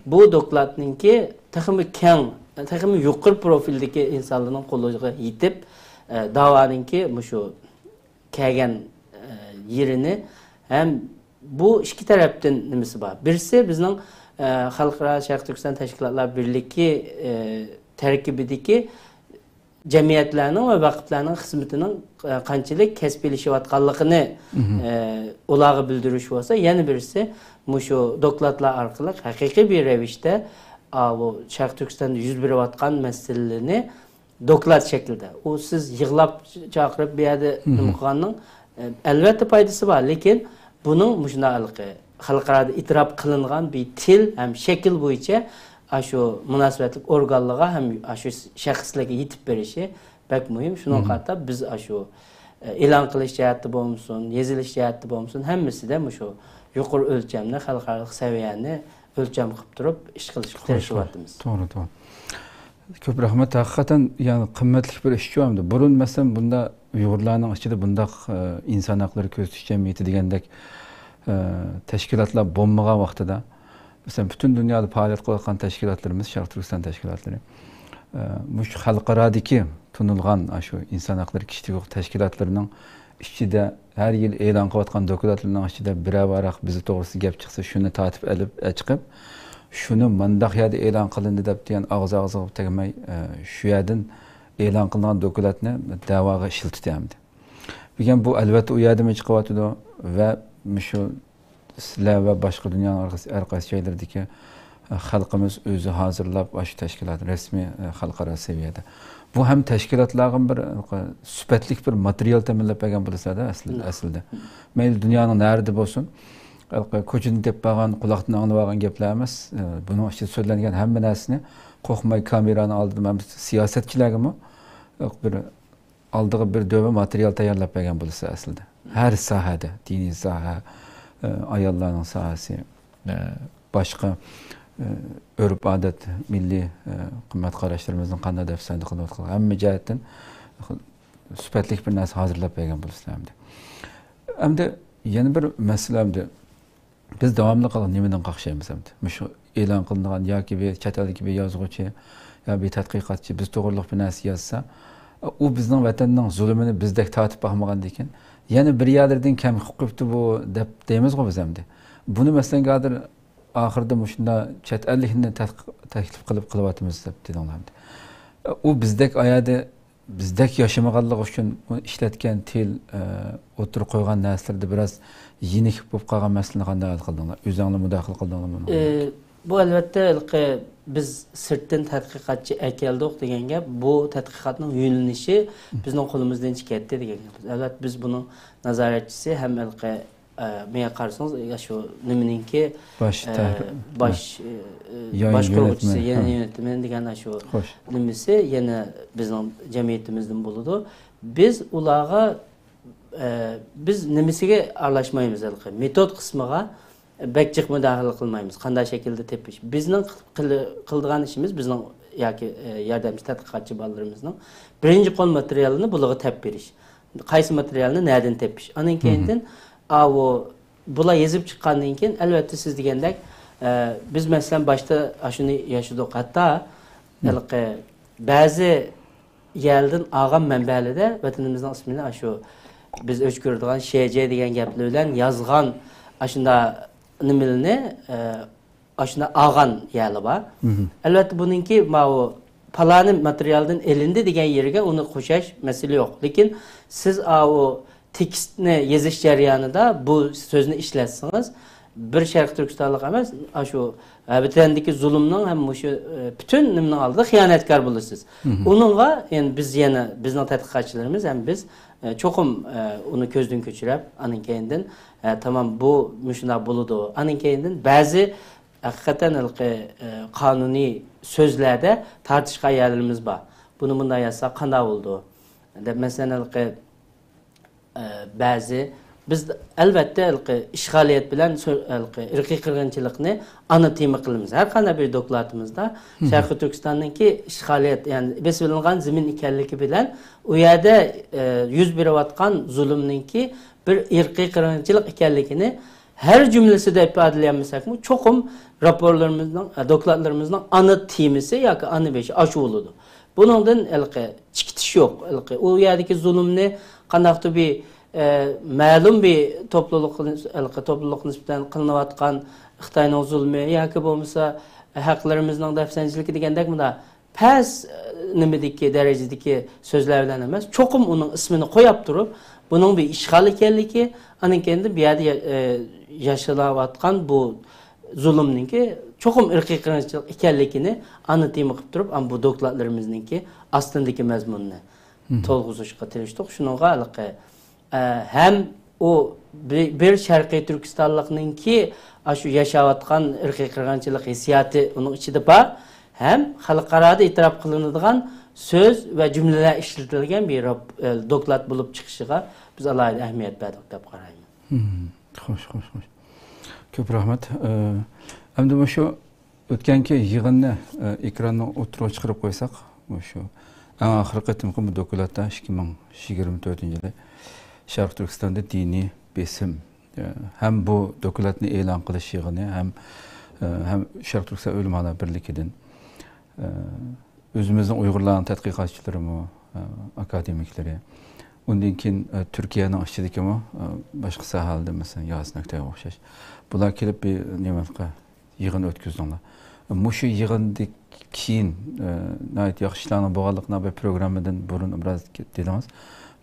بۇ دوكلاتنىڭكى تېخىمۇ كەڭ، تېخىمۇ يۇقىرى پروفىلدىكى ئىنسانلارنىڭ قولىغا يېتىپ، ئە، داۋانىڭكى مۇشۇ كەلگەن، ئە، يېرىنى ھەم بۇ ئىككى تەرەپتىن نېمىسى بار. بىرسى بىزنىڭ، ئە، خەلقئارا شەرقىي تۈركىستان تەشكىلاتلار بىرلىكى، ئە، تەركىبىدىكى جەمئىيەتلەرنىڭ ۋە ۋەقىپلەرنىڭ خىزمىتىنىڭ، ئە، قانچىلىك كەسپىيلىشىۋاتقانلىقىنى، ئە، ئۇلارغا بىلدۈرۈش بولسا، يەنە بىرسى مۇشۇ دوكلاتلار ئارقىلىق ھەقىقىي بىر رەۋىشتە، ئاۋۇ شەرقىي تۈركىستاندا يۈز بېرىۋاتقان مەسىلىنى دوكلات شەكلىدە. ئۇ سىز يىغلاپ چاقىرىپ بۇ يەردە نېمە قىلغاننىڭ، ئە، ئەلۋەتتە پايدىسى بار، لېكىن بۇنىڭ مۇشۇنداق ھېلىقى خەلقئارادا ئېتىراپ قىلىنغان بىر تىل ھەم شەكىل بويىچە، ئاشۇ مۇناسىۋەتلىك ئورگانلىرىغا ھەم ئاشۇ شەخسلەرگە يېتىپ بېرىشى بەك مۇھىم. شۇنىڭغا قارىتا بىز ئاشۇ، ئە، ئېلان قىلىش جەھەتتە بولمىسۇن، يېزىلىش جەھەتتە بولمىسۇن، ھەممىسىدە مۇشۇ يۇقىرى ئۆلچەمنى، خەلقئارالىق سەۋىيەنى ئۆلچەم قىلىپ تۇرۇپ ئىش قىلىشقا تىرىشىۋاتىمىز. توغرا، توغرا. كۆپ رەھمەت. ھەقىقەتەن، يەنى قىممەتلىك بىر ئىشچۇ ئەمدى. بۇرۇن، مەسىلەن، بۇنداق ئۇيغۇرلارنىڭ ئىچىدە بۇنداق، ئە، ئىنسان ھەقلىرى كۆزىتىش جەمئىيىتى دېگەندەك، ئە، تەشكىلاتلار بولمىغان ۋاقتىدا، مەسىلەن، پۈتۈن دۇنيادا پائالىيەت قىلىۋاتقان تەشكىلاتلىرىمىز، شەرقىي تۈركىستان تەشكىلاتلىرى، ئە، مۇشۇ خەلقئارادىكى تونۇلغان، ئە، شۇ ئىنسان ھەقلىرى كىشىلىك ھوقۇق تەشكىلاتلىرىنىڭ ئىچىدە ھەر يىل ئېلان قىلىۋاتقان دوكلاتلىرىنىڭ ئىچىدە بىرەر ۋاراق بىز توغرىسىدا گەپ چىقسا، شۇنى تارتىپ ئېلىپ، ئەچىقىپ، شۇنى مانداق يەردە ئېلان قىلىندى دەپ دېگەن ئاغزى ئاغزىغا تەگمەي، ئە، شۇ يەردىن ئېلان قىلىنغان دوكلاتنى دەۋاغا ئىشلىتىدۇ ئەمدى. بۈگۈن بۇ، ئەلۋەتتە، ئۇ يەردىمۇ چىقىۋاتىدۇ ۋە مۇشۇ سىلەر ۋە باشقا دۇنيانىڭ ھەر قايسى، ھەر قايسى جايلىرىدىكى، ئە، خەلقىمىز ئۆزى ھازىرلاپ، ئاشۇ تەشكىلات رەسمىي، ئە، خەلقئارا سەۋىيەدە. بۇ ھەم تەشكىلاتلارغا بىر، ئە، سۈپەتلىك بىر ماتېرىيال تەمىنلەپ بەرگەن بولىسىلەر-دە ئەسلىدە، ئەسلىدە. مەيلى دۇنيانىڭ نەرىدە بولسۇن، ھېلىقى كوچىدىن تېپىپ بارغان، قۇلاقتىن ئاڭلىۋالغان گەپلەر ئەمەس. ئە، بۇنىڭ ئىچىدە سۆزلەنگەن ھەممە نەرسىنى قورقماي كامېرانىڭ ئالدىدا مەن سىياسەتچىلەرگىمۇ، ئە، بىر ئالدىغا بىر دۆۋە ماتېرىيال تەييارلاپ بەرگەن بولىسىلەر ئەسلىدە. ھەر ساھەدە، دىنىي ساھە، ئە، ئاياللارنىڭ ساھەسى، ئە، باشقا، ئە، ئۆرپ-ئادەت، مىللىي، ئە، قىممەت قاراشلىرىمىزنىڭ قانداق دەپسەندە قىلىنىۋاتقانلىقى، ھەممە جەھەتتىن سۈپەتلىك بىر نەرسە ھازىرلاپ بەرگەن بولىسىلەر ئەمدى. ئەمدى يەنە بىر مەسىلە ئەمدى. بىز داۋاملىق نېمىدىن قاقشايمىز ئەمدى؟ مۇشۇ ئېلان قىلىنغان ياكى بىر چەت ئەلدىكى بىر يازغۇچى يا بىر تەتقىقاتچى بىز توغرۇلۇق بىر نەرسە يازسا، ئۇ بىزنىڭ ۋەتەننىڭ زۇلۇمىنى بىزدەك تارتىپ باقمىغاندىكىن، يەنە بىر يەرلىرىدىن كەم قىلىپ قويۇپتۇ بۇ، دەپ دەيمىزغۇ بىز ئەمدى. بۇنى، مەسىلەن، ھازىر ئاخىرىدا مۇشۇنداق چەت ئەللىكنى تەتقىق-، تەكلىپ قىلىپ قىلىۋاتىمىز دەپ دېدىڭلار ئەمدى. ئۇ بىزدەك ئايادى بىزدەك ياشىمىغانلىقى ئۈچۈن ئۇ ئىشلەتكەن تىل، ئە، ئوتتۇرىغا قويغان نەرسىلىرىدە بىراز يېنىك بولۇپ قالغان مەسىلىنى قانداق ھەل قىلدىڭلار؟ ئۆزۈڭلار مۇداخىلە قىلدىڭلارمۇ بۇنىڭغا؟ ئى، بۇ، ئەلۋەتتە، ھېلىقى بىز سىرتتىن تەتقىقاتچى ئەكەلدۇق دېگەن گەپ. بۇ تەتقىقاتنىڭ يۆنىلىشى بىزنىڭ قولىمىزدىن چىقىپ كەتتى دېگەن گەپ. ئەلۋەتتە، بىز بۇنىڭ نازارەتچىسى ھەم ھېلىقى ئە، ماڭا قارىسىڭىز، ئاشۇ نېمىنىڭكى، باش ئە، تەر-، باش، ئە، يا باشقۇرغۇچىسى، يۆنەتمە. يەنە ھە. يۆنەتمە دېگەن ئاشۇ خوش. نېمىسى يەنە بىزنىڭ جەمئىيىتىمىزدىن بولىدۇ. بىز ئۇلارغا، ئە، بىز نېمىسىگە ئارىلاشمايمىز ھېلىقى؟ مېتود قىسمىغا بەك جىق مۇداخىلە قىلمايمىز. قانداق شەكىلدە تېپىش؟ بىزنىڭ قىل-، قىلىدىغان ئىشىمىز، بىزنىڭ ياكى، ئە، ياردەمچى تەتقىقاتچى بالىلىرىمىزنىڭ بىرىنچى قول ماتېرىيالىنى بۇلارغا تەپ بېرىش. قايسى ماتېرىيالنى نەدىن تېپىش؟ ئاندىن كېيىندىن، ئاۋۇ، بۇلار يېزىپ چىققاندىن كېيىن، ئەلۋەتتە، سىز دېگەندەك، ئە، بىز، مەسىلەن، باشتا ئاشۇنى ياشىدۇق. ھەتتا ھېلىقى بەزى يەردىن ئالغان مەنبەلىدە ۋەتىنىمىزنىڭ ئىسمىنى ئاشۇ بىز ئۆچ كۆرىدىغان شېجې دېگەن گەپلەر بىلەن يازغان ئاشۇنداق نېمىلىنى، ئە، ئاشۇنداق ئالغان يەرلەر بار. ئەلۋەتتە، بۇنىڭكى ماۋۇ پالانى ماتېرىيالدىن ئېلىندى دېگەن يېرىگە ئۇنى قوشاش مەسىلە يوق. لېكىن سىز ئاۋۇ تېكىستنى يېزىش جەريانىدا بۇ سۆزنى ئىشلەتسىڭىز، بىر شەرقىي تۈركىستانلىق ئەمەس، ئاشۇ ۋەتەندىكى زۇلۇمنىڭ ھەم مۇشۇ، ئە، پۈتۈن نېمىنىڭ ئالدىدا خىيانەتكار بولىسىز. ئۇنىڭغا، يەنى بىز يەنە، بىزنىڭ تەتقىقاتچىلىرىمىز ھەم بىز، ئە، چوقۇم، ئە، ئۇنى كۆزدىن كۆچۈرۈپ، ئاندىن كېيىندىن، ئە، تامام، بۇ مۇشۇنداق بولىدۇ. ئاندىن كېيىندىن بەزى ھەقىقەتەن ھېلىقى، ئە، قانۇنىي سۆزلەردە تارتىشقان يەرلىرىمىز بار. بۇنى مۇنداق يازساق قانداق بولىدۇ؟ دەپ، مەسىلەن، ھېلىقى، ئە، بەزى، بىز، ئەلۋەتتە، ھېلىقى ئىشغالىيەت بىلەن سۆ-، ھېلىقى ئىرقىي قىرغىنچىلىقنى ئانا تېما قىلىمىز. ھەر قانداق بىر دوكلاتىمىزدا شەرقىي تۈركىستاننىڭكى ئىشغالىيەت، يەنى بېسىۋېلىنغان زېمىن ئىكەنلىكى بىلەن ئۇ يەردە، ئە، يۈز بېرىۋاتقان زۇلۇمنىڭكى بىر ئىرقىي قىرغىنچىلىق ئىكەنلىكىنى ھەر جۈملىسىدە ئىپادىلىيەلمىسەكمۇ، چوقۇم راپورلىرىمىزنىڭ، دوكلاتلىرىمىزنىڭ ئانا تېمىسى ياكى ئانا بېشى ئاشۇ بولىدۇ. بۇنىڭدىن ھېلىقى چېكىتىش يوق. ھېلىقى ئۇ يەردىكى زۇلۇمنى قانداقتۇر بىر، ئە، مەلۇم بىر توپلۇلۇققا نىس-، ھېلىقى توپلۇلۇققا نىسبەتەن قىلىنىۋاتقان خىتاينىڭ زۇلمى ياكى بولمىسا ھەقلىرىمىزنىڭ دەپسەندىچىلىكى دېگەندەك مۇنداق پەس، ئە، نېمىدىكى، دەرىجىدىكى سۆزلەر بىلەن ئەمەس، چوقۇم ئۇنىڭ ئىسمىنى قوياپ تۇرۇپ، بۇنىڭ بىر ئىشغال ئىكەنلىكى، ئاندىن كېيىن بۇ يەردە يا-، ئە، ياشىنىۋاتقان بۇ زۇلۇمنىڭكى چوقۇم ئىرقىي قىرغىنچىلىق ئىكەنلىكىنى ئانا تېما قىلىپ تۇرۇپ، ئەمما بۇ دوكلاتلىرىمىزنىڭكى ئاستىندىكى مەزمۇننى تولغۇزۇشقا تىرىشتۇق. شۇنىڭغا ھېلىقى، ئە، ھەم ئۇ بىر، بىر شەرقىي تۈركىستانلىقنىڭكى ئاشۇ ياشاۋاتقان ئىرقىي قىرغىنچىلىق ھېسسىياتى ئۇنىڭ ئىچىدە بار، ھەم خەلقئارادا ئېتىراپ قىلىنىدىغان سۆز ۋە جۈملىلەر ئىشلىتىلگەن بىر راپ-، ئە، دوكلات بولۇپ چىقىشىغا بىز ئالاھىدە ئەھمىيەت بەردۇق دەپ قارايمەن. مم. خوش، خوش، خوش. كۆپ رەھمەت. ئە، ئەمدى مۇشۇ ئۆتكەنكى يىغىننى، ئە، ئېكراننىڭ ئوتتۇرىغا چىقىرىپ قويساق، مۇشۇ ئەڭ ئاخىرقى قېتىمقى بۇ دوكلاتتا ئىككى مىڭ يىگىرمە تۆتىنچى يىلى شەرقىي تۈركىستاندا دىنىي بېسىم، ئە، ھەم بۇ دوكلاتنى ئېلان قىلىش يىغىنى ھەم، ئە، ھەم شەرقىي تۈركىستان ئۆلىمالار بىرلىكىدىن، ئە، ئۆزىمىزنىڭ ئۇيغۇرلارنىڭ تەتقىقاتچىلىرىمۇ، ئە، ئاكادېمىكلىرى، ئۇندىن كېيىن، ئە، تۈركىيەنىڭ ئىچىدىكىمۇ، ئە، باشقا ساھەلەردە، مەسىلەن، ياسىن ئاكتايغا ئوخشاش، بۇلار كېلىپ بىر نېمە قىلغان يىغىن ئۆتكۈزدۈڭلار. مۇشۇ يىغىندىن كېيىن، ئە، ناھايىتى ياخشى ئىشلارنىڭ بولغانلىقىنى بىر پروگراممىدىن بۇرۇن بىراز دېدىڭىز.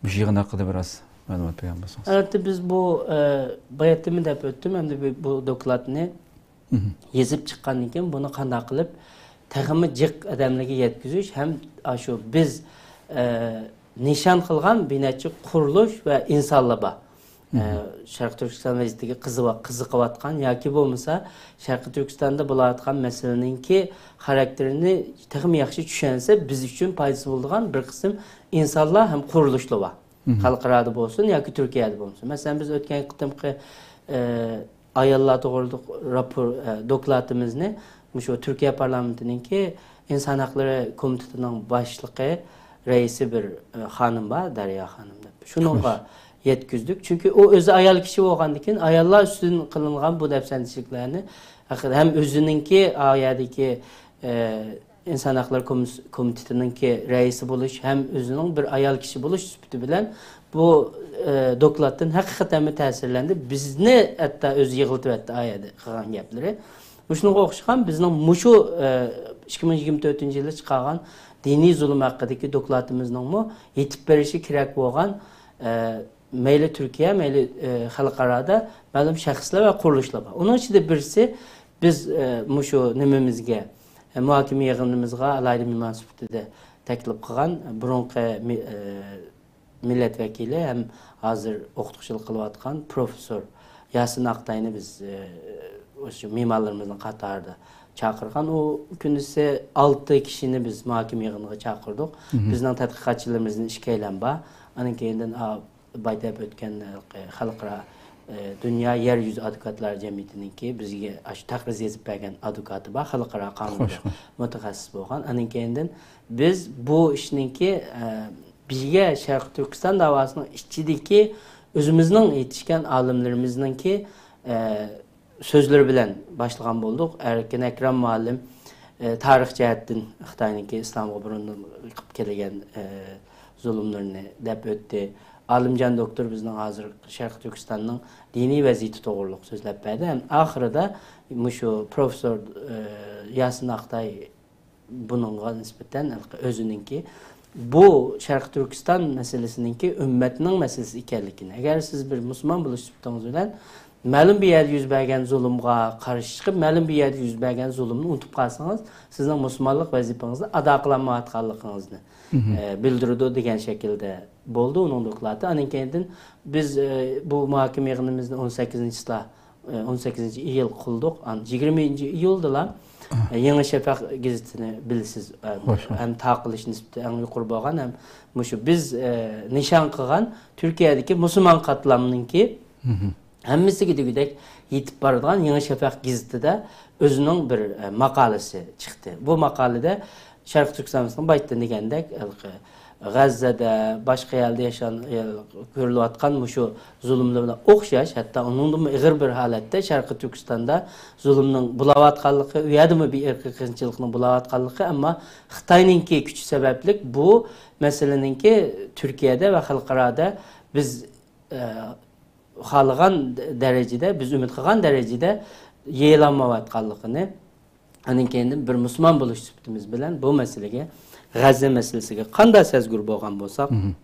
مۇشۇ يىغىن ھەققىدە بىراز مەلۇمات بەرگەن بولسىڭىز. ئەلۋەتتە، بىز بۇ، ئە، باياتىنمۇ دەپ ئۆتتۈم، ئەمدى بۇ، بۇ دوكلاتنى مهم. يېزىپ چىققاندىن كېيىن بۇنى قانداق قىلىپ تېخىمۇ جىق ئادەملەرگە يەتكۈزۈش ھەم ئاشۇ بىز، ئە، نىشان قىلغان بىر نەچچە قۇرۇلۇش ۋە ئىنسانلار بار. ئە، مهم. شەرقىي تۈركىستان ۋەزىيىتىگە قىزىۋا-، قىزىقىۋاتقان ياكى بولمىسا شەرقىي تۈركىستاندا بولۇۋاتقان مەسىلىنىڭكى خاراكتېرىنى تېخىمۇ ياخشى چۈشەنسە، بىز ئۈچۈن پايدىسى بولىدىغان بىر قىسىم ئىنسانلار ھەم قۇرۇلۇشلار بار. مهم. خەلقئارادا بولسۇن ياكى تۈركىيەدە بولسۇن. مەسىلەن، بىز ئۆتكەن قېتىمقى، ئە، ئاياللار توغرىلىق راپور، ئە، دوكلاتىمىزنى مۇشۇ تۈركىيە پارلامېنتىنىڭكى ئىنسان ھەقلىرى كومىتېتىنىڭ باشلىقى، رەئىسى بىر، ئە، خانىم بار، دەريا خانىم دەپ. شۇنىڭغا خوش. يەتكۈزدۇق. چۈنكى ئۇ ئۆزى ئايال كىشى بولغاندىكىن، ئاياللار ئۈستىدىن قىلىنغان بۇ دەپسەندىچىلىكلەرنى ھەم ئۆزىنىڭكى ئا يەردىكى، ئە، ئىنسان ھەقلىرى كومىس-، كومىتېتىنىڭكى رەئىسى بولۇش ھەم ئۆزىنىڭ بىر ئايال كىشى بولۇش سۈپىتى بىلەن بۇ، ئە، دوكلاتتىن ھەقىقەتەنمۇ تەسىرلەندى. بىزنى ھەتتا ئۆزى يىغلىتىۋەتتى ئا يەردە قىلغان گەپلىرى. مۇشۇنىڭغا ئوخشىغان بىزنىڭ مۇشۇ، ئە، ئىككى مىڭ يىگىرمە تۆتىنچى يىلى چىقارغان دىنىي زۇلۇم ھەققىدىكى دوكلاتىمىزنىڭمۇ يېتىپ بېرىشى كېرەك بولغان، ئە، مەيلى تۈركىيە، مەيلى، ئە، خەلقئارادا مەلۇم شەخسلەر ۋە قۇرۇلۇشلار بار. ئۇنىڭ ئىچىدە بىرسى بىز، ئە، مۇشۇ نېمىمىزگە، ئە، مۇھاكىمە يىغىنىمىزغا ئالاھىدە مېھمان سۈپىتىدە تەكلىپ قىلغان بۇرۇنقى مى-، ئە، مىللەت ۋەكىلى ھەم ھازىر ئوقۇتقۇچىلىق قىلىۋاتقان پروفېسسور ياسىن ئاقتاينى بىز، ئە، ئاشۇ مېھمانلىرىمىزنىڭ قاتارىدا چاقىرغان. ئۇ كۈندىسى ئالتە كىشىنى بىز مۇھاكىمە يىغىنىغا چاقىردۇق. مهم. بىزنىڭ تەتقىقاتچىلىرىمىزدىن ئىككىيلەن بار. ئاندىن كېيىندىن، ئا، بايا دەپ ئۆتكەن، ئە، خەلقئارا، ئە، دۇنيا يەر يۈزى ئادۋوكاتلار جەمئىيىتىنىڭكى بىزگە ئاشۇ تەقرىر يېزىپ بەرگەن ئادۋوكاتى بار، خەلقئارا قانۇندا خوش، خوش. مۇتەخەسسىس بولغان. ئاندىن كېيىندىن بىز بۇ ئىشنىڭكى، ئە، بىزگە شەرقىي تۈركىستان داۋاسىنىڭ ئىچىدىكى ئۆزىمىزنىڭ يېتىشكەن ئالىملىرىمىزنىڭكى، ئە، سۆزلىرى بىلەن باشلىغان بولدۇق. ئەركىن ئەكرەم مۇئەللىم، ئە، تارىخ جەھەتتىن خىتاينىڭكى ئىسلامغا بۇرۇندىن قىلىپ كەلگەن، ئە، زۇلۇملىرىنى دەپ ئۆتتى. ئالىمجان دوكتور بىزنىڭ ھازىر شەرقىي تۈركىستاننىڭ دىنىي ۋەزىيىتى توغرۇلۇق سۆزلەپ بەردى. ھەم ئاخىرىدا مۇشۇ پروفېسسور، ئە، ياسىن ئاقتاي بۇنىڭغا نىسبەتەن ئۆزىنىڭكى بۇ شەرقىي تۈركىستان مەسىلىسىنىڭكى ئۈممەتنىڭ مەسىلىسى ئىكەنلىكىنى، ئەگەر سىز بىر مۇسۇلمان بولۇش سۈپىتىڭىز بىلەن مەلۇم بىر يەردە يۈز بەرگەن زۇلۇمغا قارشى چىقىپ، مەلۇم بىر يەردە يۈز بەرگەن زۇلۇمنى ئۇنتۇپ قالسىڭىز، سىزنىڭ مۇسۇلمانلىق ۋەزىپىڭىزنى ئادا قىلالمايۋاتقانلىقىڭىزنى، مهم. ئە، بىلدۈرىدۇ دېگەن شەكىلدە بولدى ئۇنىڭ دوكلاتى. ئاندىن كېيىندىن بىز، ئە، بۇ مۇھاكىمە يىغىنىمىزنى ئون سەككىزىنچى چىسلا ئون سەككىزىنچى ئىيۇل قىلدۇق. ئان-، يىگىرمىنچى ئىيۇلدىلا، ئە، يېڭى شەپەق گېزىتىنى بىلىسىز، ئە، خوش، خوش. ھەم تارقىلىش نىسبىتى ئەڭ يۇقىرى بولغان ھەم مۇشۇ بىز، ئە، نىشان قىلغان تۈركىيەدىكى مۇسۇلمان قاتلامنىڭكى مهم. ھەممىسىگە دېگۈدەك يېتىپ بارىدىغان يېڭى شەپەق گېزىتىدە ئۆزىنىڭ بىر، ئە، ماقالىسى چىقتى. بۇ ماقالىدە شەرقىي تۈركىستانىمىزنىڭ بايىتتىن دېگەندەك، ھېلىقى غەززەدە، باشقا يەردە ياشان-، كۆرۈلۈۋاتقان مۇشۇ زۇلۇملار بىلەن ئوخشاش، ھەتتا ئۇنىڭدىنمۇ ئېغىر بىر ھالەتتە شەرقىي تۈركىستاندا زۇلۇمنىڭ بولاۋاتقانلىقى، ئۇ يەردىمۇ بىر ئىرقىي قىرغىنچىلىقنىڭ بولاۋاتقانلىقى، ئەمما خىتاينىڭكى كۈچى سەۋەبلىك بۇ مەسىلىنىڭكى تۈركىيەدە ۋە خەلقئارادا بىز، ئە، خالىغان دەرىجىدە، بىز ئۈمىد قىلغان دەرىجىدە يېيىلالمايۋاتقانلىقىنى، ئاندىن كېيىندىن بىر مۇسۇلمان بولۇش سۈپىتىمىز بىلەن بۇ مەسىلىگە، غەززە مەسىلىسىگە قانداق سەزگۈر بولغان بولساق، مهم.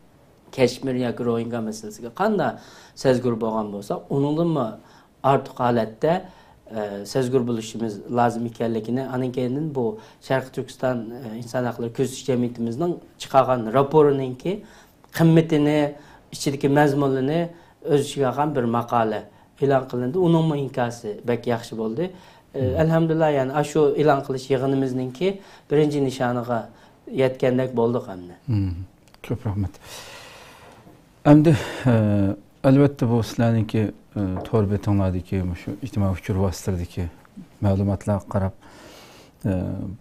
كەشمىر ياكى روھىنگا مەسىلىسىگە قانداق سەزگۈر بولغان بولساق، ئۇنىڭدىنمۇ ئارتۇق ھالەتتە، ئە، سەزگۈر بولۇشىمىز لازىم ئىكەنلىكىنى، ئاندىن كېيىندىن بۇ شەرقىي تۈركىستان، ئە، ئىنسان ھەقلىرى كۆزىتىش جەمئىيىتىمىزنىڭ چىقارغان راپورىنىڭكى قىممىتىنى، ئىچىدىكى مەزمۇنىنى، ئۆز ئىچىگە ئالغان بىر ماقالە ئېلان قىلىندى. ئۇنىڭمۇ ئىنكاسى بەك ياخشى بولدى. ئە، ئەلھەمدۇلىللا، يەنى ئاشۇ ئېلان قىلىش يىغىنىمىزنىڭكى بىرىنچى نىشانىغا يەتكەندەك بولدۇق ئەمدى. مم. كۆپ رەھمەت. ئەمدى، ئە، ئەلۋەتتە، بۇ سىلەرنىڭكى، ئە، تور بېتىڭلاردىكى، مۇشۇ ئىجتىمائىي ئۇچۇر ۋاسىتىلىرىدىكى مەلۇماتلارغا قاراپ، ئە،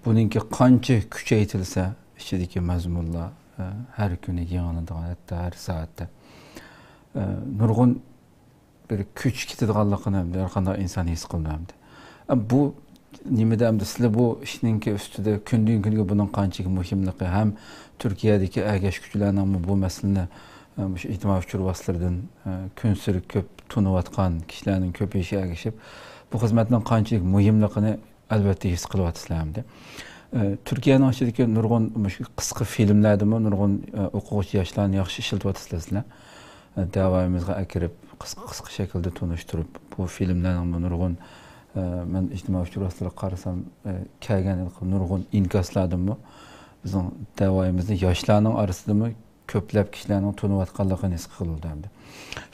بۇنىڭكى قانچە كۈچەيتىلسە، ئىچىدىكى مەزمۇنلار، ئە، ھەر كۈنى يېڭىلىنىدىغان، ھەتتا ھەر سائەتتە، ئە، نۇرغۇن بىر كۈچ كېتىدىغانلىقىنى ھەمدە ھەر قانداق ئىنسان ھېس قىلىدۇ ئەمدى. ئە، بۇ نېمىدە ئەمدى سىلەر بۇ ئىشنىڭكى ئۈستىدە كۈندىن-كۈنگە بۇنىڭ قانچىلىك مۇھىملىقى ھەم تۈركىيەدىكى ئەگەشكۈچىلەرنىڭمۇ بۇ مەسىلىنى، ئە، مۇشۇ ئىجتىمائىي ئۇچۇر ۋاسىتىلىرىدىن، ئە، كۈنسېرى كۆپ تونۇۋاتقان كىشىلەرنىڭ كۆپىيىشىگە ئەگىشىپ، بۇ خىزمەتنىڭ قانچىلىك مۇھىملىقىنى ئەلۋەتتە ھېس قىلىۋاتىسىلەر ئەمدى. ئە، تۈركىيەنىڭ ئىچىدىكى نۇرغۇن مۇشۇ قىسقا فىلىملەردىمۇ نۇرغۇن، ئە، ئوقۇغۇچى ياشلارنى ياخشى ئىشلىتىۋاتىسىلەر سىلەر. ئە، دەۋايىمىزغا ئەكىرىپ، قىسقا، قىسقا شەكىلدە تونۇشتۇرۇپ، بۇ فىلىملەرنىڭمۇ نۇرغۇن، ئە، مەن ئىجتىمائىي ئۇچۇر ۋاسىتىلىرىگە قارىسام، ئە، كەلگەن ھېلىقى نۇرغۇن ئىنكاسلاردىنمۇ بىزنىڭ دەۋايىمىزنى ياشلارنىڭ ئارىسىدىمۇ كۆپلەپ كىشىلەرنىڭ تونۇۋاتقانلىقىنى ھېس قىلىدۇ ئەمدى.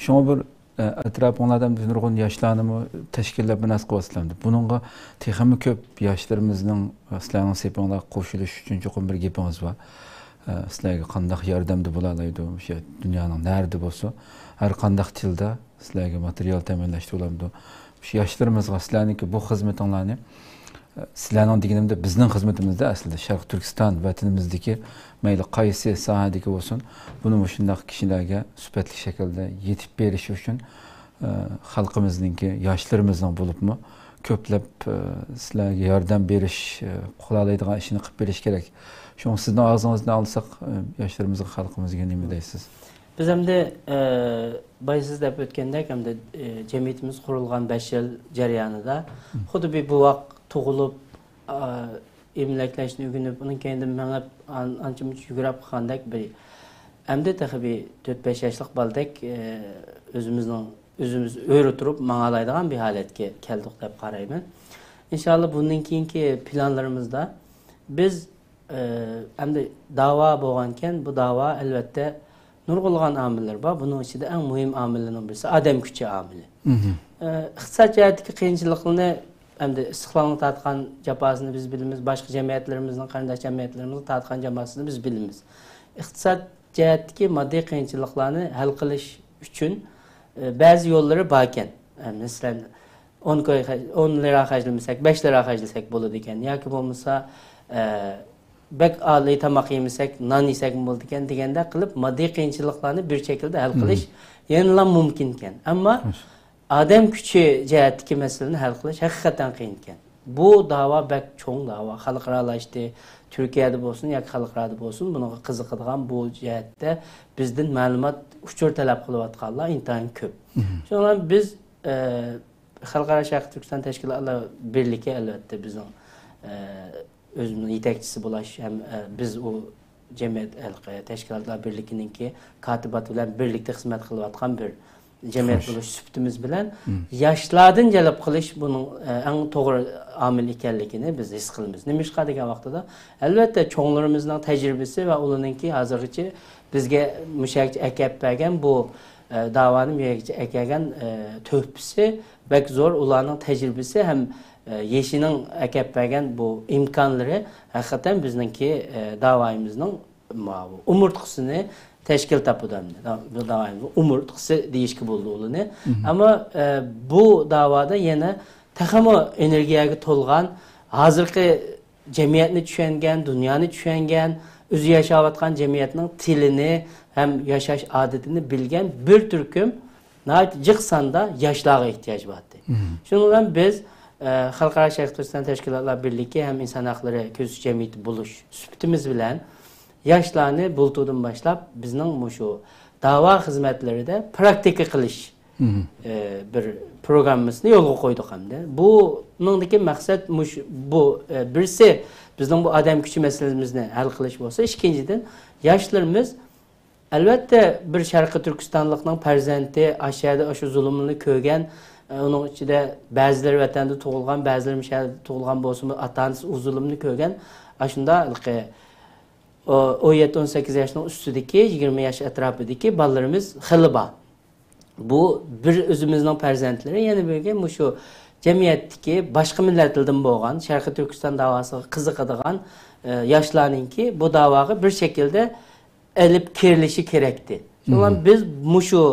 شۇڭا بىر، ئە، ئەتراپىڭلاردا بىز نۇرغۇن ياشلارنىمۇ تەشكىللەپ مۇناسىۋەت قىلىۋاتىسىلەر ئەمدى. بۇنىڭغا تېخىمۇ كۆپ ياشلىرىمىزنىڭ، ئە، سىلەرنىڭ سېپىڭلارغا قوشۇلۇش ئۈچۈن چوقۇم بىر گېپىڭىز بار. ئە، سىلەرگە قانداق ياردەمدە بولالايدۇ؟ مۇشۇ دۇنيانىڭ نەرىدە بولسۇن، ھەر قانداق تىلدا سىلەرگە ماتېرىيال تەمىنلەشتە بولامدۇ؟ مۇشۇ ياشلىرىمىزغا سىلەرنىڭكى بۇ خىزمىتىڭلارنى، ئە، سىلەرنىڭ دېگىنىمدە بىزنىڭ خىزمىتىمىزدە ئەسلىدە شەرقىي تۈركىستان ۋەتىنىمىزدىكى مەيلى قايسى ساھەدىكى بولسۇن، بۇنى مۇشۇنداق كىشىلەرگە سۈپەتلىك شەكىلدە يېتىپ بېرىشى ئۈچۈن، ئە، خەلقىمىزنىڭكى، ياشلىرىمىزنىڭ بولۇپمۇ كۆپلەپ، ئە، سىلەرگە ياردەم بېرىش، ئە، قىلالايدىغان ئىشنى قىلىپ بېرىش كېرەك. شۇڭا سىزنىڭ ئاغزىڭىزدىن ئاڭلىساق، ئە، ياشلىرىمىزغا، خەلقىمىزگە نېمە دەيسىز؟ بىز ئەمدى، ئە، بايا سىز دەپ ئۆتكەندەك، ئەمدى، ئە، جەمئىيىتىمىز قۇرۇلغان بەش يىل جەريانىدا خۇددى بىر بوۋاق تۇغۇلۇپ، ئا، ئېمىلەكلەشنى ئۆگىنىپ، ئۇنىڭ كەينىدىن مېڭىپ، ئان-، ئانچە-مۇنچە يۈگۈرۈپ قالغاندەك بىر، ئەمدى تېخى بىر تۆت-بەش ياشلىق بالىدەك، ئە، ئۆزىمىزنىڭ، ئۆزىمىز ئۆرە تۇرۇپ ماڭالايدىغان بىر ھالەتكە كەلدۇق دەپ قارايمەن. ئىنشاللا بۇندىن كېيىنكى پىلانلىرىمىزدا بىز ئە، ئەمدى داۋا بولغانكەن، بۇ داۋا ئەلۋەتتە نۇرغۇنلىغان ئامىللىرى بار. بۇنىڭ ئىچىدە ئەڭ مۇھىم ئامىللىرىنىڭ بىرسى ئادەم كۈچى ئامىلى. ئە، ئىقتىساد جەھەتتىكى قىيىنچىلىقلىرىنى ئەمدى ئىستىقلالنىڭ تارتقان جاپاسىنى بىز بىلىمىز، باشقا جەمئىيەتلىرىمىزنىڭ، قېرىنداش جەمئىيەتلىرىمىزنىڭ تارتقان جاپاسىنى بىز بىلىمىز. ئىقتىساد جەھەتتىكى ماددىي قىيىنچىلىقلارنى ھەل قىلىش ئۈچۈن، ئە، بەزى يوللىرى باركەن. ئە، مەسىلەن، ئون كوي خەج-، ئون لىرا خەجلىمىسەك، بەش لىرا خەجلىسەك بولىدىكەن. ياكى بولمىسا، ئە، بەك ئالىي تاماق يېمىسەك، نان يېسەكمۇ بولىدىكەن دېگەندەك قىلىپ، ماددىي قىيىنچىلىقلارنى بىر شەكىلدە ھەل قىلىش يەنىلا مۇمكىنكەن. ئەمما ئادەم كۈچى جەھەتتىكى مەسىلىنى ھەل قىلىش ھەقىقەتەن قىيىنكەن. بۇ داۋا بەك چوڭ داۋا، خەلقئارالاشتى. تۈركىيەدە بولسۇن ياكى خەلقئارادا بولسۇن، بۇنىڭغا قىزىقىدىغان، بۇ جەھەتتە بىزدىن مەلۇمات، ئۇچۇر تەلەپ قىلىۋاتقانلار ئىنتايىن كۆپ. شۇنىڭ بىلەن بىز، ئە، خەلقئارا شەرقىي تۈركىستان تەشكىلاتلار بىرلىكى، ئەلۋەتتە، بىزنىڭ، ئە، ئۆزىمىزنىڭ يېتەكچىسى بولاش ھەم، ئە، بىز ئۇ جەمئىيەت، ھېلىقى تەشكىلاتلار بىرلىكىنىڭكى كاتىپاتى بىلەن بىرلىكتە خىزمەت قىلىۋاتقان بىر جەمئىيەت بولۇش سۈپىتىمىز بىلەن ياشلاردىن جەلپ قىلىش بۇنىڭ، ئە، ئەڭ توغرا ئامىل ئىكەنلىكىنى بىز ھېس قىلىمىز. نېمىشقا دېگەن ۋاقتىدا، ئەلۋەتتە، چوڭلىرىمىزنىڭ تەجرىبىسى ۋە ئۇلارنىڭكى ھازىرغىچە بىزگە مۇشۇ يەرگىچە ئەكەپ بەرگەن بۇ، ئە، داۋانى مۇشۇ يەرگىچە ئەكەلگەن، ئە، تۆھپىسى بەك زور. ئۇلارنىڭ تەجرىبىسى ھەم، ئە، يېشىنىڭ ئەكەپ بەرگەن بۇ ئىمكانلىرى ھەقىقەتەن بىزنىڭكى، ئە، داۋايىمىزنىڭ ماۋۇ ئومۇرتقىسىنى تەشكىل تاپىدۇ ئەمدى. دا-، بۇ داۋايىمىزنىڭ ئومۇرتقىسى دېيىشكە بولىدۇ ئۇلىنى. ئەمما، ئە، بۇ داۋادا يەنە تېخىمۇ ئېنېرگىيەگە تولغان، ھازىرقى جەمئىيەتنى چۈشەنگەن، دۇنيانى چۈشەنگەن، ئۆزى ياشاۋاتقان جەمئىيەتنىڭ تىلىنى ھەم ياشاش ئادىتىنى بىلگەن بىر تۈركۈم ناھايىتى جىق ساندا ياشلارغا ئېھتىياج بار ئىدى. شۇنىڭ بىلەن بىز، ئە، خەلقئارا شەرقىي تۈركىستان تەشكىلاتلار بىرلىكى ھەم ئىنسان ھەقلىرى كۆزىتىش جەمئىيىتى بولۇش سۈپىتىمىز بىلەن ياشلارنى بۇلتۇردىن باشلاپ بىزنىڭ مۇشۇ داۋا خىزمەتلىرىدە پراكتىكا قىلىش ئە، بىر پروگراممىسىنى يولغا قويدۇق ئەمدى. بۇنىڭدىكى مەقسەت مۇش-، بۇ، ئە، بىرسى بىزنىڭ بۇ ئادەم كۈچى مەسىلىمىزنى ھەل قىلىش بولسا، ئىككىنچىدىن، ياشلىرىمىز، ئەلۋەتتە، بىر شەرقىي تۈركىستانلىقنىڭ پەرزەنتى، ئاشۇ يەردە ئاشۇ زۇلۇمنى كۆرگەن، ئە، ئۇنىڭ ئىچىدە بەزىلىرى ۋەتەندە تۇغۇلغان، بەزىلىرى مۇشۇ يەردە تۇغۇلغان بولسىمۇ، ئاتا-ئانىسى ئۇ زۇلۇمنى كۆرگەن، ئاشۇنداق ھېلىقى، ئو-، ئون يەتتە، ئون سەككىز ياشنىڭ ئۈستىدىكى، يىگىرمە ياش ئەتراپىدىكى بالىلىرىمىز خېلى بار. بۇ بىر ئۆزىمىزنىڭ پەرزەنتلىرى، يەنە بىرگە مۇشۇ جەمئىيەتتىكى باشقا مىللەتلەردىن بولغان، شەرقىي تۈركىستان داۋاسىغا قىزىقىدىغان، ئە، ياشلارنىڭكى بۇ داۋاغا بىر شەكىلدە ئېلىپ كىرىلىشى كېرەكتى. شۇڭا بىز مۇشۇ،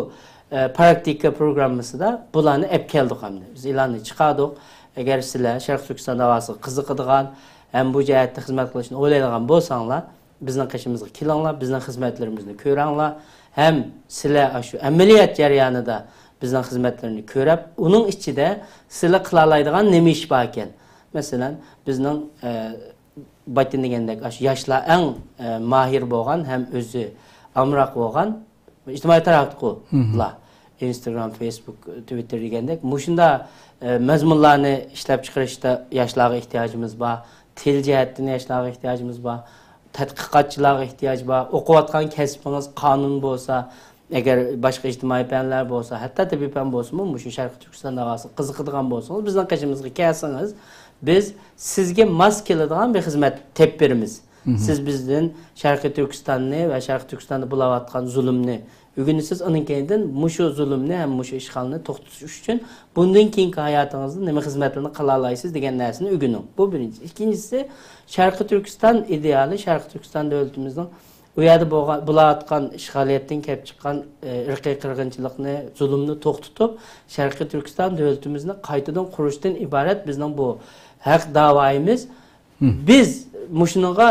ئە، پراكتىكا پروگراممىسىدا بۇلارنى ئەپ كەلدۇق ئەمدى. بىز ئېلاننى چىقاردۇق. ئەگەر سىلەر شەرقىي تۈركىستان داۋاسىغا قىزىقىدىغان ھەم بۇ جەھەتتە خىزمەت قىلىشنى ئويلايدىغان بولساڭلار، بىزنىڭ قېشىمىزغا كېلىڭلار، بىزنىڭ خىزمەتلىرىمىزنى كۆرۈڭلار. ھەم سىلەر ئاشۇ ئەمەلىيەت جەريانىدا بىزنىڭ خىزمەتلىرىنى كۆرۈپ، ئۇنىڭ ئىچىدە سىلەر قىلالايدىغان نېمە ئىش باركەن؟ مەسىلەن، بىزنىڭ، ئە، باتىن دېگەندەك، ئاشۇ ياشلار ئەڭ، ئە، ماھىر بولغان ھەم ئۆزى ئامراق بولغان ئىجتىمائىي تاراتقۇلار. ئىنستاگرام، فېيسبۇك، تىۋىتتېر دېگەندەك مۇشۇنداق، ئە، مەزمۇنلارنى ئىشلەپ چىقىرىشتا ياشلارغا ئېھتىياجىمىز بار. تىل جەھەتتىن ياشلارغا ئېھتىياجىمىز بار. تەتقىقاتچىلارغا ئېھتىياج بار. ئوقۇۋاتقان كەسپىڭىز قانۇن بولسا، ئەگەر باشقا ئىجتىمائىي پەنلەر بولسا، ھەتتا تېببىي پەن بولسىمۇ، مۇشۇ شەرقىي تۈركىستان داۋاسىغا قىزىقىدىغان بولسىڭىز، بىزنىڭ قېشىمىزغا كەلسىڭىز، بىز سىزگە ماس كېلىدىغان بىر خىزمەت تېپىپ بېرىمىز. سىز بىزدىن شەرقىي تۈركىستاننى ۋە شەرقىي تۈركىستاندا بولاۋاتقان زۇلۇمنى ئۆگىنىسىز، ئانىڭ كەينىدىن مۇشۇ زۇلۇمنى ھەم مۇشۇ ئىشغالنى توختىتىش ئۈچۈن بۇندىن كېيىنكى ھاياتىڭىزدا نېمە خىزمەتلەرنى قىلالايسىز دېگەن نەرسىنى ئۆگىنىڭ. بۇ بىرىنچى. ئىككىنچىسى، شەرقىي تۈركىستان ئىدېئالى، شەرقىي تۈركىستان دۆلىتىمىزنىڭ ئۇ يەردە بولغان، بولۇۋاتقان ئىشغالىيەتتىن كېلىپ چىققان، ئى، ئىرقىي قىرغىنچىلىقنى، زۇلۇمنى توختىتىپ، شەرقىي تۈركىستان دۆلىتىمىزنى قايتىدىن قۇرۇشتىن ئىبارەت بىزنىڭ بۇ ھەق داۋايىمىز. بىز مۇشۇنىڭغا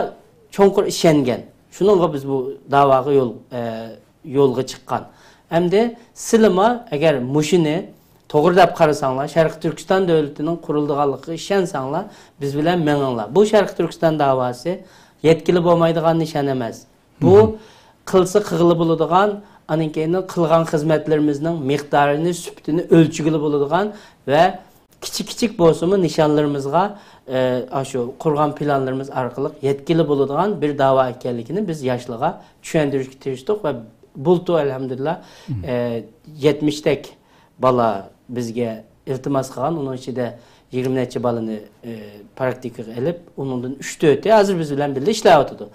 چوڭقۇر ئىشەنگەن. شۇنىڭغا بىز بۇ داۋاغا يول، ئە، يولغا چىققان. ئەمدى سىلىما ئەگەر مۇشۇنى توغرا دەپ قارىساڭلار، شەرقىي تۈركىستان دۆلىتىنىڭ قۇرۇلىدىغانلىقىغا ئىشەنسەڭلار، بىز بىلەن مېڭىڭلار. بۇ شەرقىي تۈركىستان داۋاسى يەتكىلى بولمايدىغان نىشان ئەمەس. بۇ قىلسا قىلغىلى بولىدىغان، ئانىڭ كېيىن قىلغان خىزمەتلىرىمىزنىڭ مىقدارىنى، سۈپىتىنى ئۆلچىگىلى بولىدىغان ۋە كىچىك-كىچىك بولسىمۇ نىشانلىرىمىزغا، ئە، ئاشۇ قۇرغان پىلانلىرىمىز ئارقىلىق يەتكىلى بولىدىغان بىر داۋا ئىكەنلىكىنى بىز ياشلارغا چۈشەندۈرۈشكە تىرىشتۇق ۋە بۇلتۇر، ئەلھەمدۇلىللا، ئە، يەتمىشتەك بالا بىزگە ئىلتىماس قىلغان، ئۇنىڭ ئىچىدە يىگىرمە نەچچە بالىنى، ئە، پراكتىكىغا ئېلىپ، ئۇنىڭدىن ئۈچ تۆتى ھازىر بىز بىلەن بىللە ئىشلەۋاتىدۇ.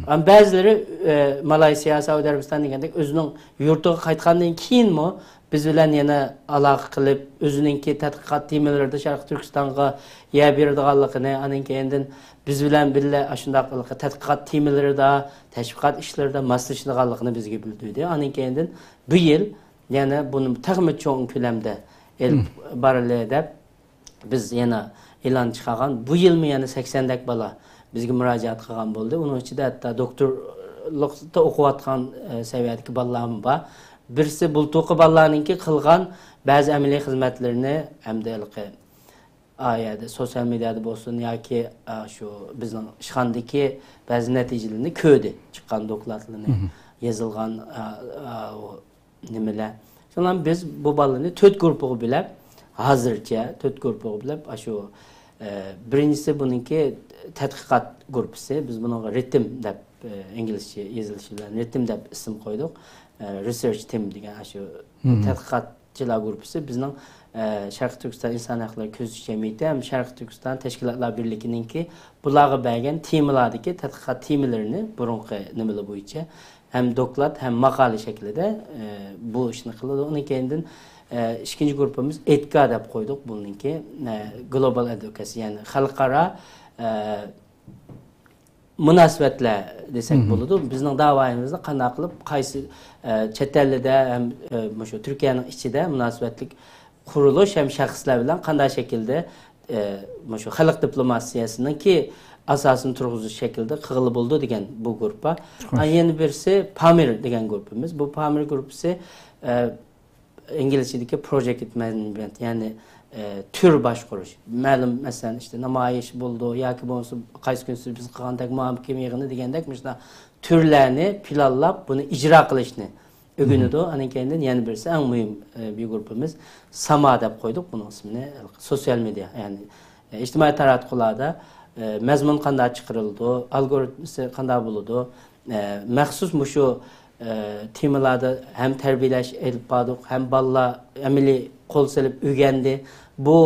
ئەمما بەزىلىرى، ئە، مالايسىيا، سەئۇدى ئەرەبىستان دېگەندەك ئۆزىنىڭ يۇرتىغا قايتقاندىن كېيىنمۇ بىز بىلەن يەنە ئالاقە قىلىپ، ئۆزىنىڭكى تەتقىقات تېمىلىرىدا شەرقىي تۈركىستانغا يەر بېرىدىغانلىقىنى، ئانىڭ كەينىدىن بىز بىلەن بىللە ئاشۇنداق تەتقىقات تېمىلىرىدا، تەشۋىقات ئىشلىرىدا ماسلىشىدىغانلىقىنى بىزگە بىلدۈردى. ئانىڭ كەينىدىن بۇ يىل يەنە بۇنى تېخىمۇ چوڭ كۆلەمدە ئېلىپ بارىلى دەپ، بىز يەنە ئېلان چىقارغان. بۇ يىلمۇ يەنە سەكسەندەك بالا بىزگە مۇراجىئەت قىلغان بولدى. ئۇنىڭ ئىچىدە ھەتتا دوكتورلۇقتا ئوقۇۋاتقان، ئە، سەۋىيەدىكى بالىلارمۇ بار. بىرسى بۇلتۇرقى بالىلارنىڭكى قىلغان بەزى ئەمەلىي خىزمەتلىرىنى ھەمدە ھېلىقى، ئا، يەردە سوتسىيال مېدىيادا بولسۇن ياكى، ئا، شۇ بىزنىڭ ئىشخانىدىكى بەزى نەتىجىلىرىنى كۆردى. چىققان دوكلاتلىرىنى، يېزىلغان، ئا، ئا، ئۇ نېمىلەر. شۇڭا بىز بۇ بالىنى تۆت گۇرۇپپىغا بۆلۈپ، ھازىرچە تۆت گۇرۇپپىغا بۆلۈپ، ئاشۇ، ئە، بىرىنچىسى بۇنىڭكى تەتقىقات گۇرۇپپىسى. بىز بۇنىڭغا رىتىم دەپ، ئە، ئىنگلىزچە يېزىلىشى بىلەن رىتىم دەپ ئىسىم قويدۇق. ئە، رىسېرچ تىم دېگەن ئاشۇ تەتقىقاتچىلار گۇرۇپپىسى بىزنىڭ، ئە، شەرقىي تۈركىستان ئىنسان ھەقلىرى كۆزىتىش جەمئىيىتى ھەم شەرقىي تۈركىستان تەشكىلاتلار بىرلىكىنىڭكى بۇلارغا بەرگەن تېمىلاردىكى تەتقىقات تېمىلىرىنى بۇرۇنقى نېمىلەر بويىچە ھەم دوكلات، ھەم ماقالە شەكلىدە، ئە، بۇ ئىشنى قىلىدۇ. ئۇنىڭ كەينىدىن، ئە، ئىككىنچى گۇرۇپپىمىز ئېتكا دەپ قويدۇق. بۇنىڭكى، ئە، گلوبال ئەدۋوكاسى، يەنى خەلقئارا، ئە، مۇناسىۋەتلەر دېسەك بولىدۇ. بىزنىڭ داۋايىمىزنى قانداق قىلىپ، قايسى، ئە، چەت ئەللىدە ھەم، ئە، مۇشۇ تۈركىيەنىڭ ئىچىدە مۇناسىۋەتلىك قۇرۇلۇش ھەم شەخسلەر بىلەن قانداق شەكىلدە، ئە، مۇشۇ خەلق دىپلوماتىيەسىنىڭكى ئاساسىنى تۇرغۇزۇش شەكلىدە قىلغىلى بولىدۇ دېگەن بۇ گۇرۇپپا. ئا، يەنە بىرسى پامىر دېگەن گۇرۇپپىمىز. بۇ پامىر گۇرۇپپىسى، ئە، ئىنگلىزچىدىكى پروجېكت مەنېجمېنت، يەنى، ئە، تۈر باشقۇرۇش. مەلۇم، مەسىلەن، ئىشتە نامايىش بولىدۇ ياكى بولمىسا قايسى كۈنسى بىز قىلغاندەك مۇھاكىمە يىغىنى دېگەندەك مۇشۇنداق تۈرلەرنى پىلانلاپ، بۇنى ئىجرا قىلىشنى ئۆگىنىدۇ. ئانىڭ كەينىدىن يەنە بىرسى، ئەڭ مۇھىم، ئە، بىر گۇرۇپپىمىز ساما دەپ قويدۇق بۇنىڭ ئىسمىنى، سوتسىيال مېدىيا، يەنى، ئە، ئىجتىمائىي تاراتقۇلاردا، ئە، مەزمۇن قانداق چىقىرىلىدۇ، ئالگورىتمىسى قانداق بولىدۇ، ئە، مەخسۇس مۇشۇ، ئە، تېمىلاردا ھەم تەربىيەلەش ئېلىپ باردۇق، ھەم بالىلار ئەمەلىي قول سېلىپ ئۆگەندى. بۇ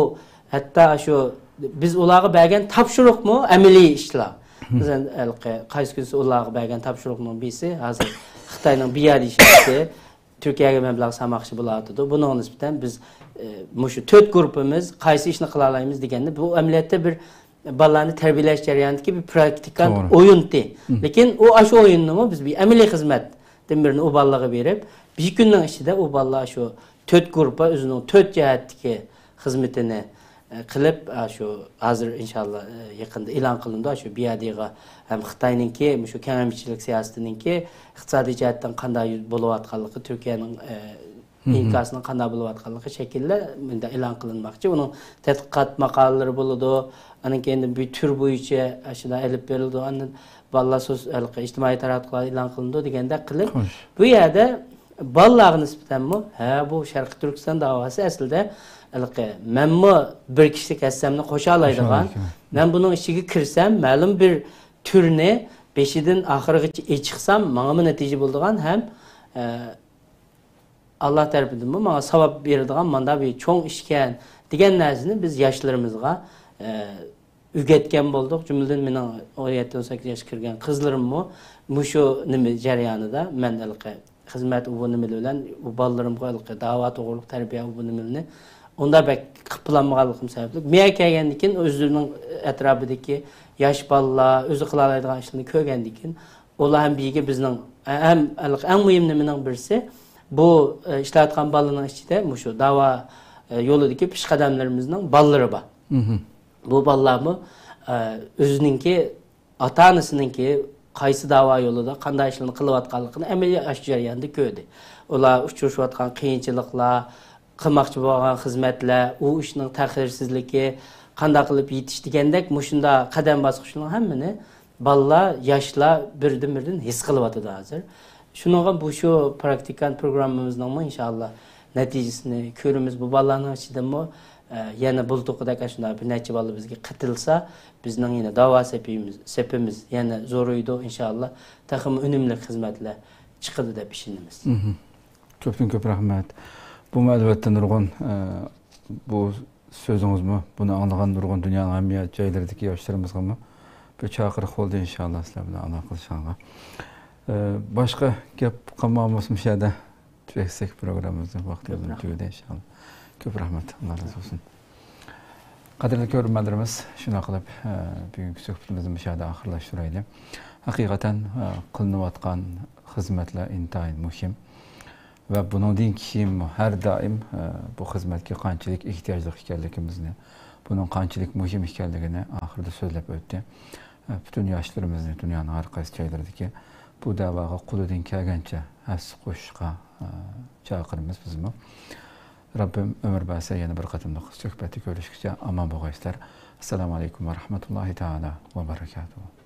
ھەتتا شۇ بىز ئۇلارغا بەرگەن تاپشۇرۇقمۇ ئەمەلىي ئىشلار. مەسىلەن، ھېلىقى قايسى كۈنسى ئۇلارغا بەرگەن تاپشۇرۇقنىڭ بىرسى، ھازىر خىتاينىڭ بىيادىشى تۈركىيەگە مەبلەغ سالماقچى بولۇۋاتىدۇ. بۇنىڭغا نىسبەتەن بىز، ئە، مۇشۇ تۆت گۇرۇپپىمىز قايسى ئىشنى قىلالايمىز دېگەندە، بۇ ئەمەلىيەتتە بىر بالىلارنى تەربىيەلەش جەريانىدىكى بىر پراكتىكان توغرا. ئويۇنتى. مم. لېكىن ئۇ ئاشۇ ئويۇننىمۇ بىز بىر ئەمەلىي خىزمەتتىن بىرنى ئۇ بالىلارغا بېرىپ، بىر كۈننىڭ ئىچىدە ئۇ بالىلار شۇ تۆت گۇرۇپپا ئۆزىنىڭ تۆت جەھەتتىكى خىزمىتىنى، ئە، قىلىپ، ئە، شۇ ھازىر ئىنشاللا، ئە، يېقىندا ئېلان قىلىنىدۇ. شۇ بىيادىغا ھەم خىتاينىڭكى مۇشۇ كەڭەيمىچىلىك سىياسىتىنىڭكى ئىقتىسادىي جەھەتتىن قانداق بولۇۋاتقانلىقى، تۈركىيەنىڭ، ئە، مم. ئىنكاسىنىڭ قانداق بولۇۋاتقانلىقى شەكىللەر مۇنداق ئېلان قىلىنماقچى. ئۇنىڭ تەتقىقات ماقالىلىرى بولىدۇ. ئانىڭ كېيىن بىر تۈر بويىچە ئاشۇنداق ئېلىپ بېرىلىدۇ. ئاندىن بالىلار سوس-، ھېلىقى ئىجتىمائىي تاراتقۇلاردا ئېلان قىلىنىدۇ دېگەندەك قىلىپ، خوش. بۇ يەردە بالىلارغا نىسبەتەنمۇ، ھە، بۇ شەرقىي تۈركىستان داۋاسى ئەسلىدە ھېلىقى مەنمۇ بىر كىشىلىك ھەسسەمنى قوشالايدىغان، قوشالايدىغان. مەن بۇنىڭ ئىچىگە كىرسەم، مەلۇم بىر تۈرنى بېشىدىن ئاخىرىغىچە ئېچىقسام، ماڭىمۇ نەتىجە بولىدىغان ھەم، ئە، ئاللا تەرىپىدىنمۇ ماڭا ساۋاب بېرىدىغان ماندا بىر چوڭ ئىشكەن دېگەن نەرسىنى بىز ياشلىرىمىزغا، ئە، ئۆگەتكەن بولدۇق. جۈملىدىن مېنىڭ ئون يەتتە، ئون سەككىز ياشقا كىرگەن قىزلىرىممۇ مۇشۇ نېمە جەريانىدا مەن ھېلىقى خىزمەت ئۇ بۇ نېمىلىرى بىلەن ئۇ بالىلىرىمغا ھېلىقى داۋا توغرۇلۇق تەربىيە ئۇ بۇ نېمىلىرىنى ئۇنداق بەك قىلىپ بولالمىغانلىقىم سەۋەبلىك، مېيە كەلگەندىن كېيىن ئۆزلىرىنىڭ ئەتراپىدىكى ياش بالىلار ئۆزى قىلالايدىغان ئىشلارنى كۆرگەندىن كېيىن، ئۇلار ھەم بىرگە بىزنىڭ ھەم ھېلىقى ئەڭ مۇھىم نېمىنىڭ بىرسى، بۇ، ئە، ئىشلەۋاتقان بالىنىڭ ئىچىدە مۇشۇ داۋا، ئە، يولىدىكى پېشقەدەملىرىمىزنىڭ بالىلىرى بار. مهم. بۇ بالىلارمۇ، ئە، ئۆزىنىڭكى ئاتا-ئانىسىنىڭكى قايسى داۋا يولىدا قانداق ئىشلارنى قىلىۋاتقانلىقىنى ئەمەلىي ئاشۇ جەرياندا كۆردى. ئۇلار ئۇچرىشىۋاتقان قىيىنچىلىقلار، قىلماقچى بولغان خىزمەتلەر، ئۇ ئىشنىڭ تەخىرسىزلىكى، قانداق قىلىپ يېتىش دېگەندەك مۇشۇنداق قەدەم باسقۇچلارنىڭ ھەممىنى بالىلار، ياشلار بىردىن-بىردىن ھېس قىلىۋاتىدۇ ھازىر. شۇنىڭغا بۇ شۇ پراكتىكان پروگراممىمىزنىڭمۇ ئىنشائاللا نەتىجىسىنى كۆرىمىز. بۇ بالىلارنىڭ ئىچىدىمۇ، ئە، يەنە بۇلتۇرقىدەك ئاشۇنداق بىر نەچچە بالا بىزگە قېتىلسا، بىزنىڭ يەنە داۋا سېپىمىز، سېپىمىز يەنە زورىيىدۇ ئىنشائاللا. تېخىمۇ ئۈنۈملۈك خىزمەتلەر چىقىدۇ دەپ ئىشىنىمىز. مهم. كۆپتىن كۆپ رەھمەت. بۇمۇ ئەلۋەتتە نۇرغۇن، ئە، بۇ سۆزىڭىزمۇ، بۇنى ئاڭلىغان نۇرغۇن دۇنيانىڭ ھەممە جايلىرىدىكى ياشلىرىمىزغىمۇ بىر چاقىرىق بولدى ئىنشائاللا سىلەر بىلەن ئالاقىلىشىشقا. ئە، باشقا گەپ قالمىغان بولسا مۇشۇ يەردە تۈگەتسەك پروگراممىمىزنى، ۋاقتىمىزمۇ تۈگىدى ئىنشائاللا. كۆپ رەھمەت، ئاللا رازى بولسۇن. قەدىرلىك كۆرۈرمەنلىرىمىز، شۇنداق قىلىپ، ئە، بۈگۈنكى سۆھبىتىمىزنى مۇشۇ يەردە ئاخىرلاشتۇرايلى. ھەقىقەتەن، ئە، قىلىنىۋاتقان خىزمەتلەر ئىنتايىن مۇھىم. ۋە بۇنىڭدىن كېيىنمۇ ھەر دائىم، ئە، بۇ خىزمەتكە قانچىلىك ئېھتىياجلىق ئىكەنلىكىمىزنى، بۇنىڭ قانچىلىك مۇھىم ئىكەنلىكىنى ئاخىرىدا سۆزلەپ ئۆتتى. ئە، پۈتۈن ياشلىرىمىزنى دۇنيانىڭ ھەر قايسى جايلىرىدىكى بۇ دەۋاغا قولىدىن كەلگەنچە ھەسسە قوشۇشقا، ئە، چاقىرىمىز بىزمۇ. رەببىم ئۆمۈر بەرسە يەنە بىر قېتىملىق سۆھبەتتە كۆرۈشكىچە ئامان بولغايسىلەر. ئەسسالامۇ ئەلەيكۇم ۋە رەھمەتۇللاھى تائالا ۋە بەرەكاتۇھۇ.